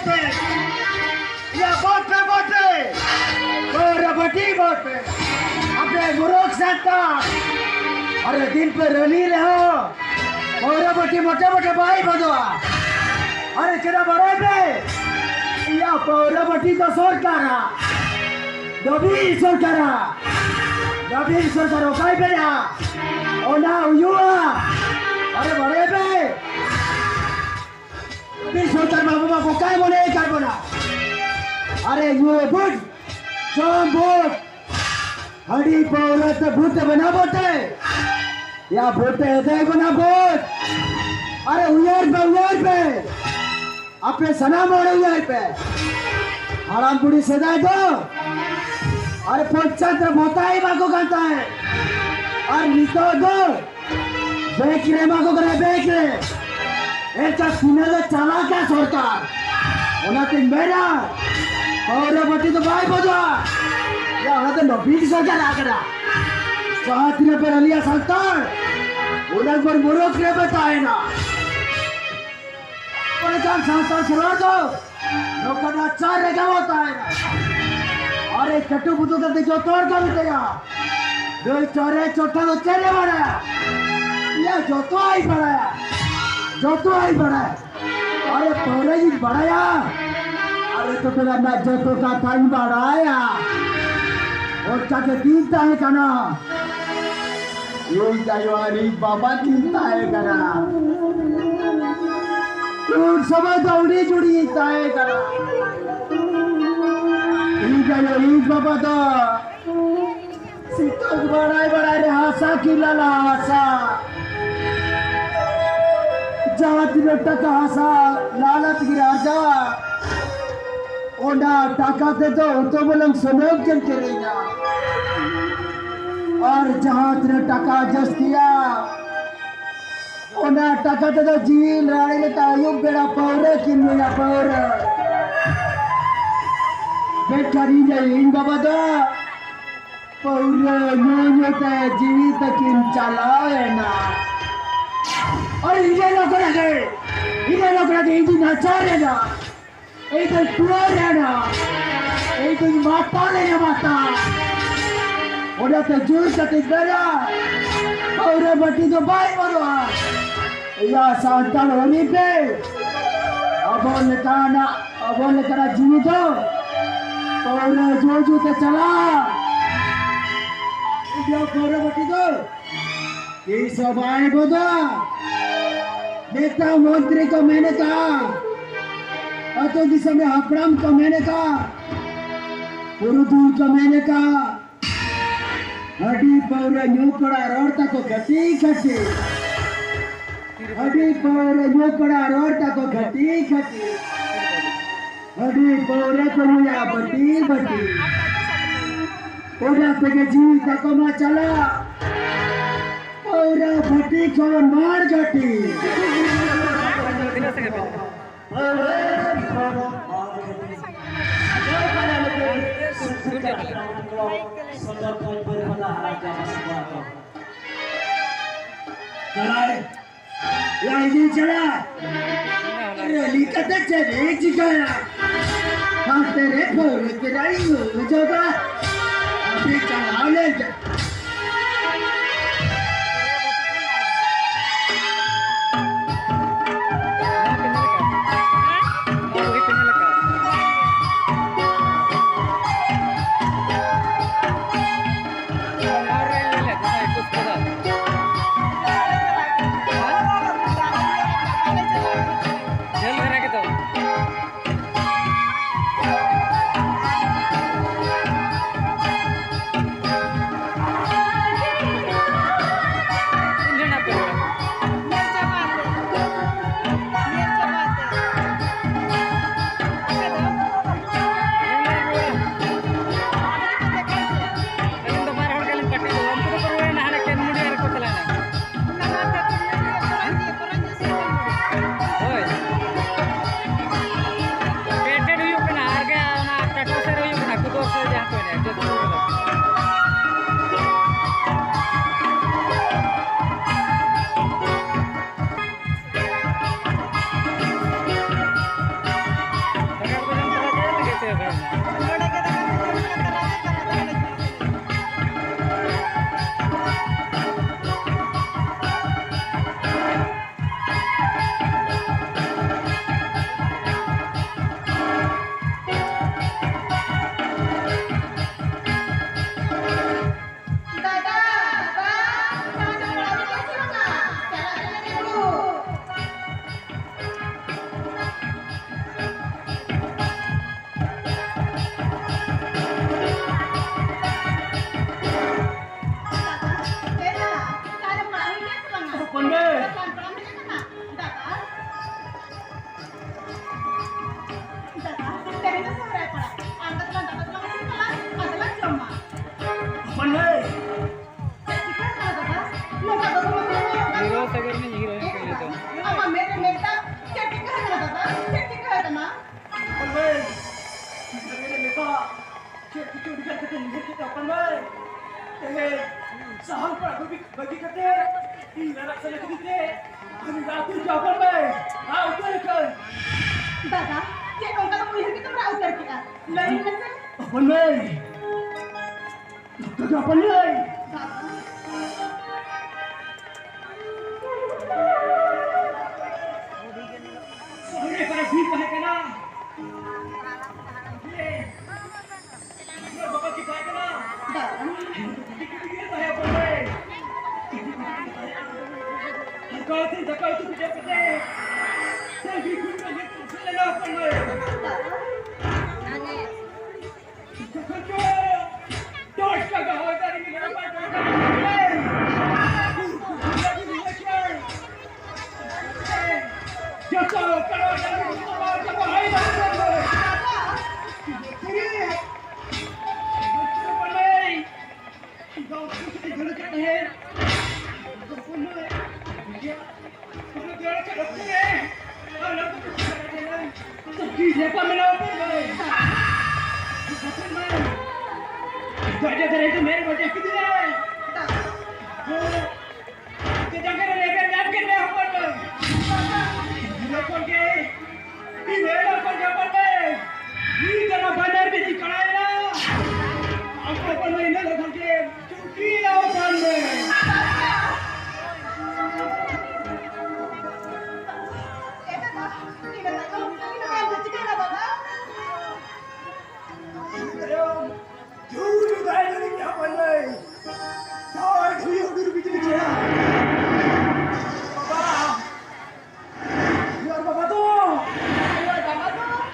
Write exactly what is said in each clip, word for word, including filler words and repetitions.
ᱭᱟ ᱵᱷᱳᱴ ᱯᱮ, ᱵᱷᱳᱴ ᱯᱮ᱾ ᱯᱟᱹᱣᱨᱟᱹ ᱵᱷᱟᱹᱴᱤ ᱵᱷᱳᱴ ᱯᱮ᱾ ᱟᱯᱮ ᱢᱩᱨᱩᱠ ᱥᱟᱱᱛᱟᱲ᱾ ᱟᱨᱮ ᱫᱤᱱ ᱯᱮ ᱨᱮᱞᱤ ᱨᱮᱦᱚᱸ ᱯᱟᱹᱣᱨᱟᱹ ᱵᱷᱟᱹᱴᱤ ᱢᱚᱴᱮ ᱢᱚᱴᱮ ᱵᱟᱭ ᱵᱚᱫᱚᱜᱼᱟ᱾ ᱟᱨᱮ ᱪᱮᱫᱟᱜ ᱵᱟᱲᱟᱭ ᱯᱮ? ᱭᱟ ᱯᱟᱹᱣᱨᱟᱹ ᱵᱷᱟᱹᱴᱤ ᱫᱚ ᱥᱚᱨᱠᱟᱨᱟ᱾ ᱫᱟᱹᱵᱤ ᱥᱚᱨᱠᱟᱨᱟ᱾ ᱫᱟᱹᱵᱤ ᱥᱚᱨᱠᱟᱨ ᱚᱠᱟᱭ ᱯᱮ ᱭᱟ? ᱚᱱᱟ ᱦᱩᱭᱩᱜᱼᱟ᱾ ᱟᱨᱮ ᱵᱟᱲᱟᱭ ᱯᱮ? ᱵᱤᱥ ᱦᱟᱡᱟᱨ ᱵᱟᱵᱩ ᱢᱟ ᱵᱚᱠᱟᱭ ᱢᱚᱱᱮ ᱠᱟᱨ ᱵᱚᱱᱟ᱾ ᱟᱨᱮ ᱧᱩ ᱵᱩᱡ, ᱡᱚᱢ ᱵᱩᱡ, ᱦᱟᱺᱰᱤ ᱯᱟᱹᱣᱨᱟᱹ ᱛᱮ ᱵᱷᱩᱛ ᱵᱮᱱᱟ ᱵᱚᱛᱮ᱾ ᱭᱟ ᱵᱷᱩᱛ ᱮᱫᱮ ᱵᱚᱱᱟ ᱵᱩᱡ᱾ ᱟᱨᱮ ᱩᱭᱦᱟᱹᱨ ᱯᱮ, ᱩᱭᱦᱟᱹᱨ ᱯᱮ᱾ ᱟᱯᱮ ᱥᱟᱱᱟᱢ ᱦᱚᱲ ᱩᱭᱦᱟᱹᱨ ᱯᱮ᱾ ᱦᱟᱲᱟᱢ ᱵᱩᱲᱦᱤ ᱥᱮᱫᱟᱭ ᱫᱚ ᱟᱨᱮ ᱯᱚᱧᱪᱟᱭᱮᱛ ᱨᱮ ᱵᱷᱚᱛᱟ ᱮᱢᱟ ᱠᱚ ᱠᱟᱱ ᱛᱟᱦᱮᱸᱫ᱾ ᱟᱨ ᱱᱤᱛᱚᱜ ᱫᱚ ᱵᱮᱝᱠ ᱨᱮ ᱮᱢᱟ ᱠᱚ ᱠᱟᱱᱟ, ᱵᱮᱝᱠ ᱨᱮ᱾ ᱮᱱᱠᱷᱟᱱ ᱛᱤᱱᱟᱹᱜ ᱞᱮ ᱪᱟᱞᱟᱜ ᱠᱟᱱ ᱥᱚᱨᱠᱟᱨ, ᱚᱱᱟᱛᱮᱧ ᱢᱮᱱᱟ, ᱯᱟᱹᱣᱨᱟᱹ ᱵᱟᱹᱴᱤ ᱫᱚ ᱵᱟᱭ ᱵᱚᱫᱚᱜᱼᱟ᱾ ᱭᱟ, ᱚᱱᱟᱛᱮ ᱱᱚᱵᱤᱱ ᱥᱚᱨᱠᱟᱨ ᱦᱮᱡ ᱟᱠᱟᱱᱟ᱾ ᱡᱟᱦᱟᱸ ᱛᱤᱱᱟᱹᱜ ᱯᱮ ᱨᱟᱹᱞᱤᱭᱟ ᱥᱟᱱᱛᱟᱲ, ᱩᱱᱟᱹᱜ ᱵᱚᱱ ᱢᱩᱨᱩᱠ ᱨᱮ ᱯᱮ ᱛᱟᱦᱮᱱᱟ᱾ ᱚᱱᱮ ᱠᱟᱱ ᱥᱟᱱᱛᱟᱲ ᱠᱷᱮᱞᱣᱟᱲ ᱫᱚ ᱱᱚᱝᱠᱟ ᱱᱟᱪᱟᱨ ᱨᱮᱜᱮ ᱵᱚ ᱛᱟᱦᱮᱱᱟ᱾ ᱟᱨᱮ ᱠᱟᱹᱴᱩ ᱵᱩᱫᱩ ᱠᱟᱛᱮ ᱡᱚᱛᱚ ᱦᱚᱲ ᱠᱚ ᱢᱮᱛᱟᱭᱟ, "ᱱᱩᱭ ᱪᱚᱨᱮ ᱪᱚᱴᱟ ᱫᱚ ᱪᱮᱫ ᱮ ᱵᱟᱲᱟᱭᱟ?" ᱭᱟ, ᱡᱚᱛᱚᱣᱟᱜ ᱤᱧ ᱵᱟᱲᱟᱭᱟ, ᱡᱚᱛᱚᱣᱟᱜ ᱤᱧ ᱵᱟᱲᱟᱭᱟ᱾ ᱟᱨᱮ ᱯᱟᱹᱣᱨᱟᱹ ᱤᱧ ᱵᱟᱲᱟᱭᱟ, ᱟᱨᱮ ᱴᱚᱴᱚ ᱨᱮᱱᱟᱜ ᱡᱚᱛᱚ ᱠᱟᱛᱷᱟᱧ ᱵᱟᱲᱟᱭᱟ᱾ ᱚᱱᱠᱟ ᱜᱮ ᱫᱤᱱ ᱛᱟᱦᱮᱸ ᱠᱟᱱᱟ᱾ ᱤᱧ ᱟᱭᱳ ᱟᱨ ᱤᱧ ᱵᱟᱵᱟ ᱠᱤᱱ ᱛᱟᱦᱮᱸ ᱠᱟᱱᱟ᱾ ᱩᱱ ᱥᱚᱢᱚᱭ ᱫᱚ ᱩᱰᱤ ᱡᱩᱰᱤ ᱛᱟᱦᱮᱸ ᱠᱟᱱᱟ᱾ ᱤᱧ ᱟᱭᱳ ᱤᱧ ᱵᱟᱵᱟ ᱫᱚ ᱥᱤᱛᱩᱝ ᱵᱟᱲᱟᱭ ᱵᱟᱲᱟᱭ ᱨᱮ ᱦᱟᱥᱟ ᱠᱤᱱ ᱞᱟᱞᱟ ᱦᱟᱥᱟ᱾ ᱡᱟᱦᱟᱸ ᱛᱤᱱᱟᱹᱜ ᱴᱟᱠᱟ ᱦᱟᱥᱟ ᱞᱟᱞᱟᱛ ᱜᱮ ᱨᱟᱡᱟ᱾ ᱚᱱᱟ ᱴᱟᱠᱟ ᱛᱮᱫᱚ ᱩᱛᱩ ᱵᱩᱞᱩᱝ ᱥᱩᱱᱩᱢ ᱠᱤᱱ ᱠᱤᱨᱤᱧᱟ᱾ ᱟᱨ ᱡᱟᱦᱟᱸ ᱛᱤᱱᱟᱹᱜ ᱴᱟᱠᱟ ᱡᱟᱹᱥᱛᱤᱭᱟ, ᱚᱱᱟ ᱴᱟᱠᱟ ᱛᱮᱫᱚ ᱡᱤᱞ ᱨᱟᱲᱮ ᱞᱮᱠᱟ ᱟᱹᱭᱩᱵ ᱵᱮᱲᱟ ᱯᱟᱹᱣᱨᱟᱹ ᱠᱤᱱ ᱧᱩᱭᱟ, ᱯᱟᱹᱣᱨᱟᱹ᱾ ᱢᱮᱱᱠᱷᱟᱱ ᱤᱧ ᱟᱭᱳ ᱤᱧ ᱵᱟᱵᱟ ᱫᱚ ᱯᱟᱹᱣᱨᱟᱹ ᱧᱩ ᱧᱩ ᱛᱮ ᱡᱤᱣᱤ ᱛᱟᱹᱠᱤᱱ ᱪᱟᱞᱟᱣ ᱮᱱᱟ᱾ ᱟᱨ ᱤᱧ ᱟᱭᱳ ᱠᱚᱲᱟ ᱜᱮ, ᱤᱧ ᱟᱭᱳ ᱠᱚᱲᱟ ᱜᱮ ᱤᱧ ᱫᱩᱧ ᱱᱟᱪᱟᱨ ᱮᱱᱟ᱾ ᱤᱧ ᱫᱚ ᱴᱩᱣᱟᱹᱨ ᱮᱱᱟ, ᱤᱧ ᱫᱚᱧ ᱢᱟᱛᱟᱞ ᱮᱱᱟ ᱢᱟᱛᱟᱞ᱾ ᱚᱱᱟᱛᱮ ᱡᱳᱨ ᱠᱟᱛᱮ ᱢᱮᱱᱟ, ᱯᱟᱹᱣᱨᱟᱹ ᱵᱟᱹᱴᱤ ᱫᱚ ᱵᱟᱭ ᱵᱚᱞᱚᱜᱼᱟ᱾ ᱮᱭᱟ ᱥᱟᱱᱛᱟᱲ ᱦᱚᱨᱤ ᱯᱮ, ᱟᱵᱚ ᱞᱮᱠᱟᱱᱟᱜ, ᱟᱵᱚ ᱞᱮᱠᱟᱱᱟᱜ ᱡᱤᱣᱤ ᱫᱚ ᱯᱟᱹᱣᱨᱟᱹ ᱡᱩ ᱡᱩ ᱛᱮ ᱪᱟᱞᱟᱜᱼᱟ᱾ ᱤᱧ ᱫᱚ ᱯᱟᱹᱣᱨᱟᱹ ᱵᱟᱹᱴᱤ ᱫᱚ ᱛᱤᱥ ᱦᱚᱸ ᱵᱟᱭ ᱵᱚᱫᱚᱞ᱾ ᱱᱮᱛᱟ ᱢᱚᱱᱛᱨᱤ ᱠᱚ ᱢᱮᱱ ᱟᱠᱟᱫ, ᱟᱹᱛᱩ ᱫᱤᱥᱚᱢ ᱨᱮ ᱦᱟᱯᱲᱟᱢ ᱠᱚ ᱢᱮᱱ ᱟᱠᱟᱫ, ᱯᱩᱨᱩᱫᱷᱩᱞ ᱠᱚ ᱢᱮᱱ ᱟᱠᱟᱫ, ᱦᱟᱺᱰᱤ ᱯᱟᱹᱣᱨᱟᱹ ᱧᱩ ᱠᱚᱲᱟ ᱨᱚᱲ ᱛᱟᱠᱚ ᱠᱟᱹᱴᱤᱡ ᱠᱟᱹᱴᱤᱡ, ᱦᱟᱺᱰᱤ ᱯᱟᱹᱣᱨᱟᱹ ᱧᱩ ᱠᱚᱲᱟ ᱨᱚᱲ ᱛᱟᱠᱚ ᱠᱟᱹᱴᱤᱡ ᱠᱟᱹᱴᱤᱡ᱾ ᱦᱟᱺᱰᱤ ᱯᱟᱹᱣᱨᱟᱹ ᱠᱚ ᱧᱩᱭᱟ ᱵᱟᱹᱴᱤ ᱵᱟᱹᱴᱤ᱾ ᱚᱱᱟ ᱛᱮᱜᱮ ᱡᱤᱣᱤ ᱛᱟᱠᱚ ᱢᱟ ᱪᱟᱞᱟᱜ᱾ ᱯᱟᱹᱣᱨᱟᱹ ᱵᱷᱟᱹᱴᱤ ᱠᱷᱚᱱ ᱢᱟᱲ ᱜᱷᱟᱹᱴᱤ᱾ ᱯᱟᱹᱣᱨᱟᱹ ᱠᱷᱚᱱ ᱢᱟᱲ ᱜᱷᱟᱹᱴᱤ᱾ ᱥᱚᱫᱚᱨ ᱠᱷᱚᱱ ᱯᱟᱹᱨᱤ ᱯᱟᱫᱟ ᱦᱟᱨᱟ ᱡᱟᱢᱟ ᱥᱟᱯᱲᱟᱣ ᱠᱚ᱾ ᱪᱟᱞᱟᱭ᱾ ᱞᱟᱭᱤᱱ ᱪᱟᱞᱟᱜ᱾ ᱨᱮᱞᱤ ᱠᱟᱛᱮ ᱪᱮᱫ ᱮ ᱪᱤᱠᱟᱹᱭᱟ? ᱦᱟᱱᱛᱮ ᱨᱮ ᱯᱷᱟᱹᱣᱨᱟᱹ ᱠᱮᱫᱟᱭ ᱧᱩ ᱡᱚᱜᱟ᱾ ᱟᱯᱮ ᱪᱟᱞᱟᱣ ᱞᱮᱱ ᱡᱟ-, ᱡᱷᱟᱹᱞ ᱫᱷᱟᱨᱟ ᱜᱮᱫᱚ᱾ ᱪᱮᱫ ᱠᱚᱪᱚ ᱩᱭᱦᱟᱹᱨ ᱠᱟᱛᱮ ᱩᱭᱦᱟᱹᱨ ᱠᱮᱫᱟ ᱦᱚᱯᱚᱱ ᱢᱟᱹᱭ᱾ ᱛᱮᱦᱮᱧ ᱥᱟᱦᱟᱱ ᱯᱟᱲᱟᱜ ᱵᱟᱹᱜᱤ, ᱵᱟᱹᱜᱤ ᱠᱟᱛᱮ ᱤᱧ ᱨᱟᱨᱟᱜ ᱥᱟᱱᱟ ᱠᱤᱫᱤᱧ ᱛᱮ ᱟᱫᱚᱧ ᱨᱟᱜ ᱩᱛᱟᱹᱨ ᱠᱮᱫᱟ ᱦᱚᱯᱚᱱ ᱢᱟᱹᱭ᱾ ᱨᱟᱜ ᱩᱛᱟᱹᱨ ᱠᱟᱹᱧ᱾ ᱫᱟᱫᱟ, ᱪᱮᱫ ᱚᱱᱠᱟ ᱫᱚ ᱩᱭᱦᱟᱹᱨ ᱠᱟᱛᱮᱢ ᱨᱟᱜ ᱩᱛᱟᱹᱨ ᱠᱮᱫᱟ? ᱞᱟᱹᱭ ᱢᱮᱥᱮ᱾ ᱦᱚᱯᱚᱱ ᱢᱟᱹᱭ, ᱫᱟᱫᱟ ᱦᱚᱯᱚᱱ ᱢᱟᱹᱭ᱾ ᱫᱟᱫᱟ᱾ ᱥᱟᱦᱟᱱ ᱯᱟᱲᱟᱜ ᱵᱤᱨ ᱛᱟᱦᱮᱸ ᱠᱟᱱᱟ᱾ ᱫᱟᱫᱟ᱾ ᱫᱟᱠᱟ ᱩᱛᱩ, ᱫᱟᱠᱟ ᱩᱛᱩ ᱠᱚ ᱡᱚᱢ ᱠᱟᱛᱮ, ᱥᱟᱹᱝᱜᱤ ᱠᱷᱩᱱᱴᱟᱹᱣ ᱧᱮᱞ ᱠᱚ ᱥᱮᱱ ᱞᱮᱱᱟ ᱦᱚᱯᱚᱱ ᱢᱟᱹᱭ᱾ ᱫᱟᱫᱟ᱾ ᱴᱚᱨᱪ ᱞᱟᱜᱟᱣ ᱦᱚᱭ ᱫᱟᱨᱮ ᱢᱮᱱᱟᱜᱼᱟ, ᱵᱟᱭ ᱴᱚᱨᱪ ᱞᱟᱜᱟᱣ᱾ ᱡᱚᱛᱚ ᱠᱟᱲᱟ ᱰᱟᱝᱨᱤ ᱠᱚ ᱪᱟᱵᱟ ᱪᱟᱵᱟ ᱦᱚᱭ ᱫᱟᱨᱮ ᱢᱮᱱᱟᱜᱼᱟ᱾ ᱡᱟᱸᱜᱟ ᱨᱮ ᱞᱮᱵᱮᱫ ᱧᱟᱢ ᱠᱮᱫ ᱢᱮᱭᱟ ᱦᱚᱯᱚᱱ ᱢᱟᱹᱭ᱾ ᱤᱧ ᱦᱚᱯᱚᱱ ᱜᱮ, ᱤᱧ ᱦᱚᱯᱚᱱ ᱜᱮ ᱦᱚᱯᱚᱱ ᱢᱟᱹᱭ᱾ ᱤᱧ ᱫᱚ ᱱᱚᱣᱟ ᱵᱟᱱᱟᱨ ᱵᱤᱞᱤ ᱠᱚᱲᱟᱭᱮᱱᱟ᱾ ᱟᱢ ᱦᱚᱯᱚᱱ ᱢᱟᱹᱭ ᱤᱱᱟᱹ ᱞᱚᱜᱚᱱ ᱜᱮ ᱪᱩᱴᱤ ᱞᱟᱣ ᱦᱚᱯᱚᱱ ᱢᱟᱹᱭ᱾ ᱤᱱᱟᱹ ᱛᱟᱭᱚᱢ ᱫᱚ ᱪᱤᱠᱟᱹᱭᱮᱱᱟ ᱵᱟᱵᱟ? ᱤᱱᱟᱹ ᱛᱟᱭᱚᱢ ᱡᱩᱨ ᱫᱟᱭ ᱞᱟᱹᱜᱤᱫ ᱦᱚᱯᱚᱱ ᱢᱟᱹᱭ᱾ ᱫᱟᱭ ᱦᱩᱭᱩᱜ ᱜᱩᱨᱩ ᱵᱤᱡᱽᱞᱤ ᱪᱮᱬᱮ᱾ ᱵᱟᱵᱟ, ᱤᱧ ᱟᱨ ᱵᱟᱵᱟ ᱫᱚ, ᱤᱧ ᱟᱨ ᱵᱟᱵᱟ ᱫᱚ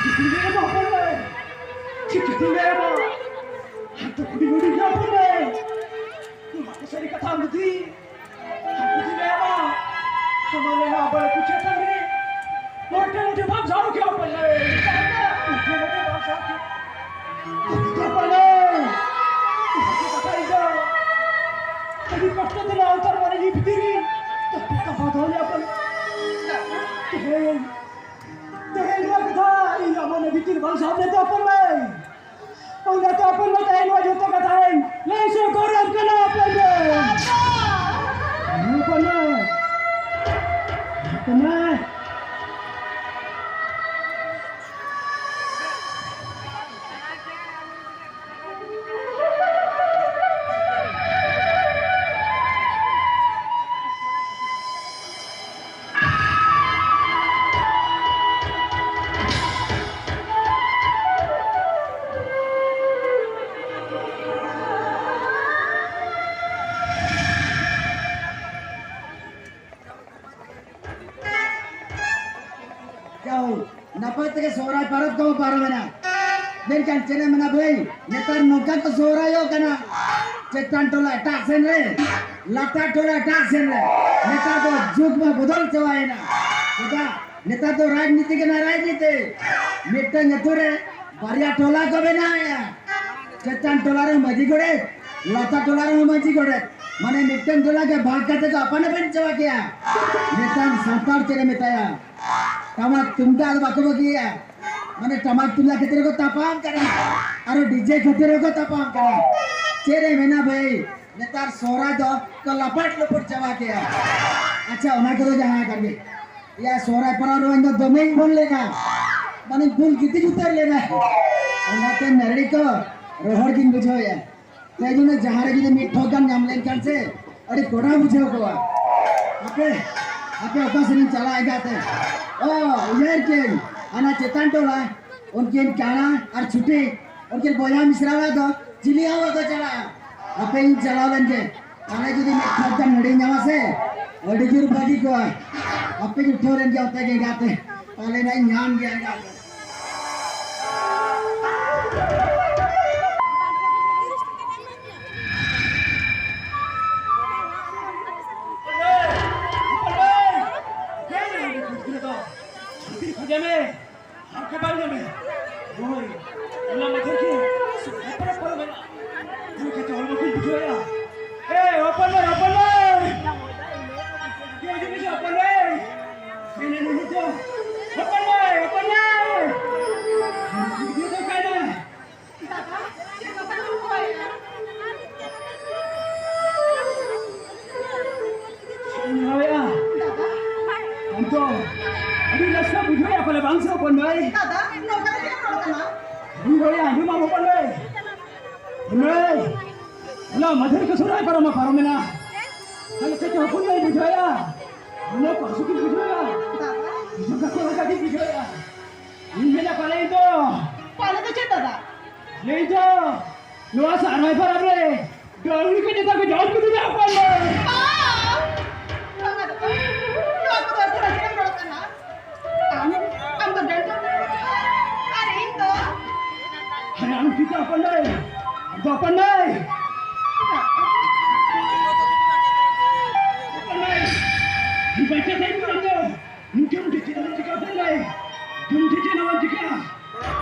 ᱪᱤᱠᱟᱹᱛᱤᱧ ᱞᱟᱹᱭ ᱟᱢᱟ ᱦᱚᱯᱚᱱ ᱢᱟᱹᱭ? ᱪᱤᱠᱟᱹᱛᱤᱧ ᱞᱟᱹᱭ ᱟᱢᱟ? ᱟᱢ ᱫᱚ ᱠᱩᱲᱤ ᱦᱩᱰᱤᱧ ᱜᱮᱭᱟ ᱦᱚᱯᱚᱱ ᱢᱟᱹᱭ᱾ ᱱᱚᱣᱟ ᱠᱚ ᱥᱟᱹᱨᱤ ᱠᱟᱛᱷᱟ ᱟᱢ ᱡᱩᱫᱤ, ᱟᱢ ᱡᱩᱫᱤ ᱞᱟᱹᱭ ᱟᱢᱟ, ᱟᱢᱟᱜ ᱞᱟᱹᱭ ᱟᱢᱟ ᱵᱟᱲᱮ ᱠᱩᱪᱤ ᱛᱟᱝ ᱨᱮ ᱢᱚᱴᱮ ᱢᱚᱴᱮ ᱵᱟᱢ ᱥᱟᱶ ᱠᱮᱭᱟ ᱦᱚᱯᱚᱱ ᱢᱟᱹᱭ᱾ ᱢᱚᱴᱮ ᱢᱚᱴᱮ ᱵᱟᱢ ᱥᱟᱶ ᱠᱮᱭᱟ᱾ ᱟᱢ ᱫᱚ ᱦᱚᱯᱚᱱ ᱢᱟᱹᱭ, ᱱᱚᱣᱟ ᱠᱚ ᱠᱟᱛᱷᱟ ᱤᱧ ᱫᱚ ᱟᱹᱰᱤ ᱠᱚᱥᱴᱚ ᱛᱮ ᱱᱚᱣᱟ ᱩᱛᱟᱹᱨ ᱢᱟᱱᱮ ᱤᱧ ᱵᱷᱤᱛᱤᱨ ᱨᱮ ᱛᱚᱯᱮ ᱠᱟᱵᱟ ᱫᱚᱦᱚ ᱞᱮᱭᱟ ᱦᱚᱯᱚᱱ᱾ ᱛᱮᱦᱮᱧ ᱛᱮᱦᱮᱧ ᱱᱚᱣᱟ ᱠᱟᱛᱷᱟ ᱤᱧ ᱟᱢᱟᱜ ᱵᱷᱤᱛᱤᱨ ᱵᱟᱝ ᱥᱟᱵ ᱞᱮᱫᱟ ᱦᱚᱯᱚᱱ ᱢᱟᱹᱭ᱾ ᱚᱱᱟᱛᱮ ᱦᱚᱯᱚᱱ ᱢᱟᱹᱭ ᱛᱮᱦᱮᱧ ᱱᱚᱣᱟ ᱡᱚᱛᱚ ᱠᱟᱛᱷᱟ ᱤᱧ ᱞᱟᱹᱭ ᱥᱚᱫᱚᱨᱟᱢ ᱠᱟᱱᱟ ᱦᱚᱯᱚᱱ ᱢᱟᱹᱭ᱾ ᱦᱚᱯᱚᱱ ᱢᱟᱹᱭ᱾ ᱦᱚᱯᱚᱱ ᱢᱟᱹᱭ᱾ ᱡᱟᱦᱳ, ᱱᱟᱯᱟᱭ ᱛᱮᱜᱮ ᱥᱚᱦᱨᱟᱭ ᱯᱚᱨᱚᱵᱽ ᱠᱚ ᱯᱟᱨᱚᱢᱮᱱᱟ᱾ ᱢᱮᱱᱠᱷᱟᱱ ᱪᱮᱫ ᱮᱢ ᱢᱮᱱᱟ ᱵᱷᱟᱹᱭ, ᱱᱮᱛᱟᱨ ᱱᱚᱝᱠᱟ ᱠᱚ ᱥᱚᱦᱨᱟᱭᱚᱜ ᱠᱟᱱᱟ᱾ ᱪᱮᱛᱟᱱ ᱴᱚᱞᱟ ᱮᱴᱟᱜ ᱥᱮᱱ ᱨᱮ, ᱞᱟᱛᱟᱨ ᱴᱚᱞᱟ ᱮᱴᱟᱜ ᱥᱮᱱ ᱨᱮ᱾ ᱱᱮᱛᱟᱨ ᱫᱚ ᱡᱩᱜᱽ ᱢᱟ ᱵᱚᱫᱚᱞ ᱪᱟᱵᱟᱭᱮᱱᱟ᱾ ᱪᱮᱫᱟᱜ? ᱱᱮᱛᱟᱨ ᱫᱚ ᱨᱟᱡᱽᱱᱤᱛᱤ ᱠᱟᱱᱟ, ᱨᱟᱡᱽᱱᱤᱛᱤ᱾ ᱢᱤᱫᱴᱟᱝ ᱟᱹᱛᱩ ᱨᱮ ᱵᱟᱨᱭᱟ ᱴᱚᱞᱟ ᱠᱚ ᱵᱮᱱᱟᱣᱮᱜᱼᱟ᱾ ᱪᱮᱛᱟᱱ ᱴᱚᱞᱟ ᱨᱮ ᱢᱟᱹᱡᱷᱤ ᱜᱚᱰᱮᱛ, ᱞᱟᱛᱟᱨ ᱴᱚᱞᱟ ᱨᱮᱦᱚᱸ ᱢᱟᱹᱡᱷᱤ ᱜᱚᱰᱮᱛ᱾ ᱢᱟᱱᱮ ᱢᱤᱫᱴᱟᱝ ᱴᱚᱞᱟ ᱜᱮ ᱵᱷᱟᱜᱽ ᱠᱟᱛᱮ ᱠᱚ ᱟᱯᱟᱱ ᱟᱹᱯᱤᱱ ᱪᱟᱵᱟ ᱠᱮᱜᱼᱟ᱾ ᱱᱮᱛᱟᱨ ᱥᱟᱱᱛᱟᱲ ᱪᱮᱫ ᱮ ᱢᱮᱛᱟᱭᱟ? ᱴᱟᱢᱟᱠ ᱛᱩᱢᱫᱟᱜ ᱫᱚ ᱵᱟᱠᱚ ᱵᱟᱹᱜᱤᱭᱮᱜᱼᱟ᱾ ᱢᱟᱱᱮ ᱴᱟᱢᱟᱠ ᱛᱩᱢᱫᱟᱜ ᱠᱷᱟᱹᱛᱤᱨ ᱠᱚ ᱛᱟᱯᱟᱢ ᱠᱟᱱᱟ, ᱟᱨᱚ ᱰᱤᱡᱮ ᱠᱷᱟᱹᱛᱤᱨ ᱠᱚ ᱛᱟᱯᱟᱢ ᱠᱟᱱᱟ᱾ ᱪᱮᱫ ᱮ ᱢᱮᱱᱟ ᱵᱷᱟᱹᱭ, ᱱᱮᱛᱟᱨ ᱥᱚᱦᱨᱟᱭ ᱫᱚ ᱠᱚ ᱞᱟᱯᱟᱴ ᱞᱩᱯᱩᱴ ᱪᱟᱵᱟ ᱠᱮᱜᱼᱟ᱾ ᱟᱪᱪᱷᱟ, ᱚᱱᱟ ᱠᱚᱫᱚ ᱡᱟᱦᱟᱸ ᱠᱟᱱ ᱜᱮ, ᱭᱟ ᱥᱚᱦᱨᱟᱭ ᱯᱚᱨᱚᱵᱽ ᱨᱮ ᱤᱧ ᱫᱚ ᱫᱚᱢᱮᱧ ᱵᱷᱩᱞ ᱞᱮᱱᱟ, ᱢᱟᱱᱮ ᱵᱷᱩᱞ ᱜᱤᱛᱤᱡ ᱩᱛᱟᱹᱨ ᱞᱮᱱᱟ᱾ ᱚᱱᱟᱛᱮ ᱱᱟᱹᱲᱤ ᱠᱚ ᱨᱚᱦᱚᱲ ᱜᱤᱧ ᱵᱩᱡᱷᱟᱹᱣᱮᱜᱼᱟ᱾ ᱛᱮ ᱡᱩᱫᱤ ᱡᱟᱦᱟᱸ ᱨᱮ ᱡᱩᱫᱤ ᱢᱤᱫ ᱴᱷᱚᱠ ᱜᱟᱱ ᱧᱟᱢ ᱞᱮᱱᱠᱷᱟᱱ ᱥᱮ ᱟᱹᱰᱤ ᱠᱚᱰᱟ ᱵᱩᱡᱷᱟᱹᱣ ᱠᱚᱜᱼᱟ᱾ ᱟᱯᱮ, ᱟᱯᱮ ᱚᱠᱟ ᱥᱮᱫ ᱤᱧ ᱪᱟᱞᱟᱜᱼᱟ ᱮᱸᱜᱟᱛᱮ? ᱚ, ᱩᱭᱦᱟᱹᱨ ᱠᱮᱜᱼᱟᱹᱧ, ᱦᱟᱱᱟ ᱪᱮᱛᱟᱱ ᱴᱚᱞᱟ ᱩᱱᱠᱤᱱ ᱠᱟᱬᱟ ᱟᱨ ᱪᱷᱩᱴᱤ, ᱩᱱᱠᱤᱱ ᱵᱚᱭᱦᱟ ᱢᱤᱥᱨᱟ ᱚᱲᱟᱜ ᱫᱚ ᱪᱤᱞᱤ ᱦᱚᱸ ᱵᱟᱠᱚ ᱪᱟᱞᱟᱜᱼᱟ᱾ ᱟᱯᱮ ᱤᱧ ᱪᱟᱞᱟᱣ ᱞᱮᱱ ᱜᱮ, ᱛᱟᱦᱞᱮ ᱡᱩᱫᱤ ᱢᱤᱫ ᱴᱷᱚᱠ ᱜᱟᱱ ᱦᱟᱺᱰᱤ ᱧᱟᱢᱟ ᱥᱮ, ᱟᱹᱰᱤ ᱡᱳᱨ ᱵᱷᱟᱹᱜᱤ ᱠᱚᱜᱼᱟ᱾ ᱟᱯᱮᱧ ᱩᱴᱷᱟᱹᱣ ᱞᱮᱱ ᱜᱮ ᱚᱱᱛᱮ ᱜᱮ ᱮᱸᱜᱟᱛᱮ, ᱯᱟᱞᱮᱱ ᱤᱧ ᱧᱟᱢ ᱜᱮᱭᱟ ᱮᱸᱜᱟᱛᱮ᱾ ᱤᱧ ᱦᱚᱲᱮ ᱟᱸᱡᱚᱢᱟ ᱦᱚᱯᱚᱱ ᱞᱟᱹᱭ᱾ ᱞᱟᱹᱭ᱾ ᱚᱱᱟ ᱢᱟᱹᱡᱷᱤ ᱠᱚ ᱥᱚᱨᱦᱟᱭ ᱯᱟᱨᱚᱢ ᱢᱟ ᱯᱟᱨᱚᱢᱮᱱᱟ᱾ ᱛᱟᱦᱞᱮ ᱪᱮᱫ ᱦᱚᱯᱚᱱ ᱞᱟᱹᱭ ᱵᱩᱡᱷᱟᱹᱣᱟ? ᱚᱱᱟ ᱠᱚ ᱦᱟᱹᱥᱩ ᱠᱤᱱ ᱵᱩᱡᱷᱟᱹᱣᱟ᱾ ᱵᱩᱡᱷᱟᱹᱣ ᱠᱟᱠᱚ ᱞᱮᱠᱟ ᱜᱮ ᱵᱩᱡᱷᱟᱹᱣᱟ᱾ ᱤᱧ ᱢᱮᱱᱟ ᱯᱟᱞᱮ ᱤᱧ ᱫᱚ᱾ ᱯᱟᱞᱮ ᱫᱚ ᱪᱮᱫ ᱫᱟᱫᱟ? ᱞᱟᱹᱭ ᱫᱚ᱾ ᱱᱚᱣᱟ ᱥᱚᱨᱦᱟᱭ ᱯᱟᱨᱟᱵᱽ ᱨᱮ ᱰᱟᱹᱝᱨᱤ ᱠᱚ ᱡᱚᱛᱚ ᱠᱚ ᱡᱚᱢ ᱠᱮᱫᱤᱧᱟ ᱦᱚᱯᱚᱱ ᱞᱟᱹᱭ᱾ ᱵᱟᱝ! ᱵᱟᱝᱟ ᱫᱟᱫᱟ᱾ ᱱᱚᱣᱟ ᱠᱚᱫᱚ ᱟᱹᱛᱩ ᱨᱟᱡᱽ ᱨᱮᱱ ᱦᱚᱲ ᱠᱟᱱᱟ᱾ ᱟᱢ, ᱟᱢ ᱫᱚ ᱰᱟᱹᱱ ᱠᱟᱱᱟᱢ᱾ ᱟᱨ ᱤᱧ ᱫᱚ? ᱟᱨ ᱟᱢ ᱪᱤᱠᱟ ᱦᱚᱯᱚᱱ ᱫᱟᱹᱭ? ᱟᱢ ᱫᱚ ᱦᱚᱯᱚᱱ ᱫᱟᱹᱭ? ᱦᱚᱯᱚᱱ ᱫᱟᱹᱭ! ᱤᱧ ᱵᱟᱧᱪᱟᱣ ᱛᱟᱦᱮᱸ ᱠᱟᱱᱟ ᱟᱢ ᱫᱚ᱾ ᱤᱧ ᱴᱷᱮᱱ ᱪᱮᱫ ᱦᱚᱸ ᱪᱤᱠᱟ ᱦᱚᱯᱚᱱ ᱫᱟᱹᱭ? ᱤᱧ ᱴᱷᱮᱱ ᱪᱮᱫ ᱦᱚᱸ ᱪᱤᱠᱟ?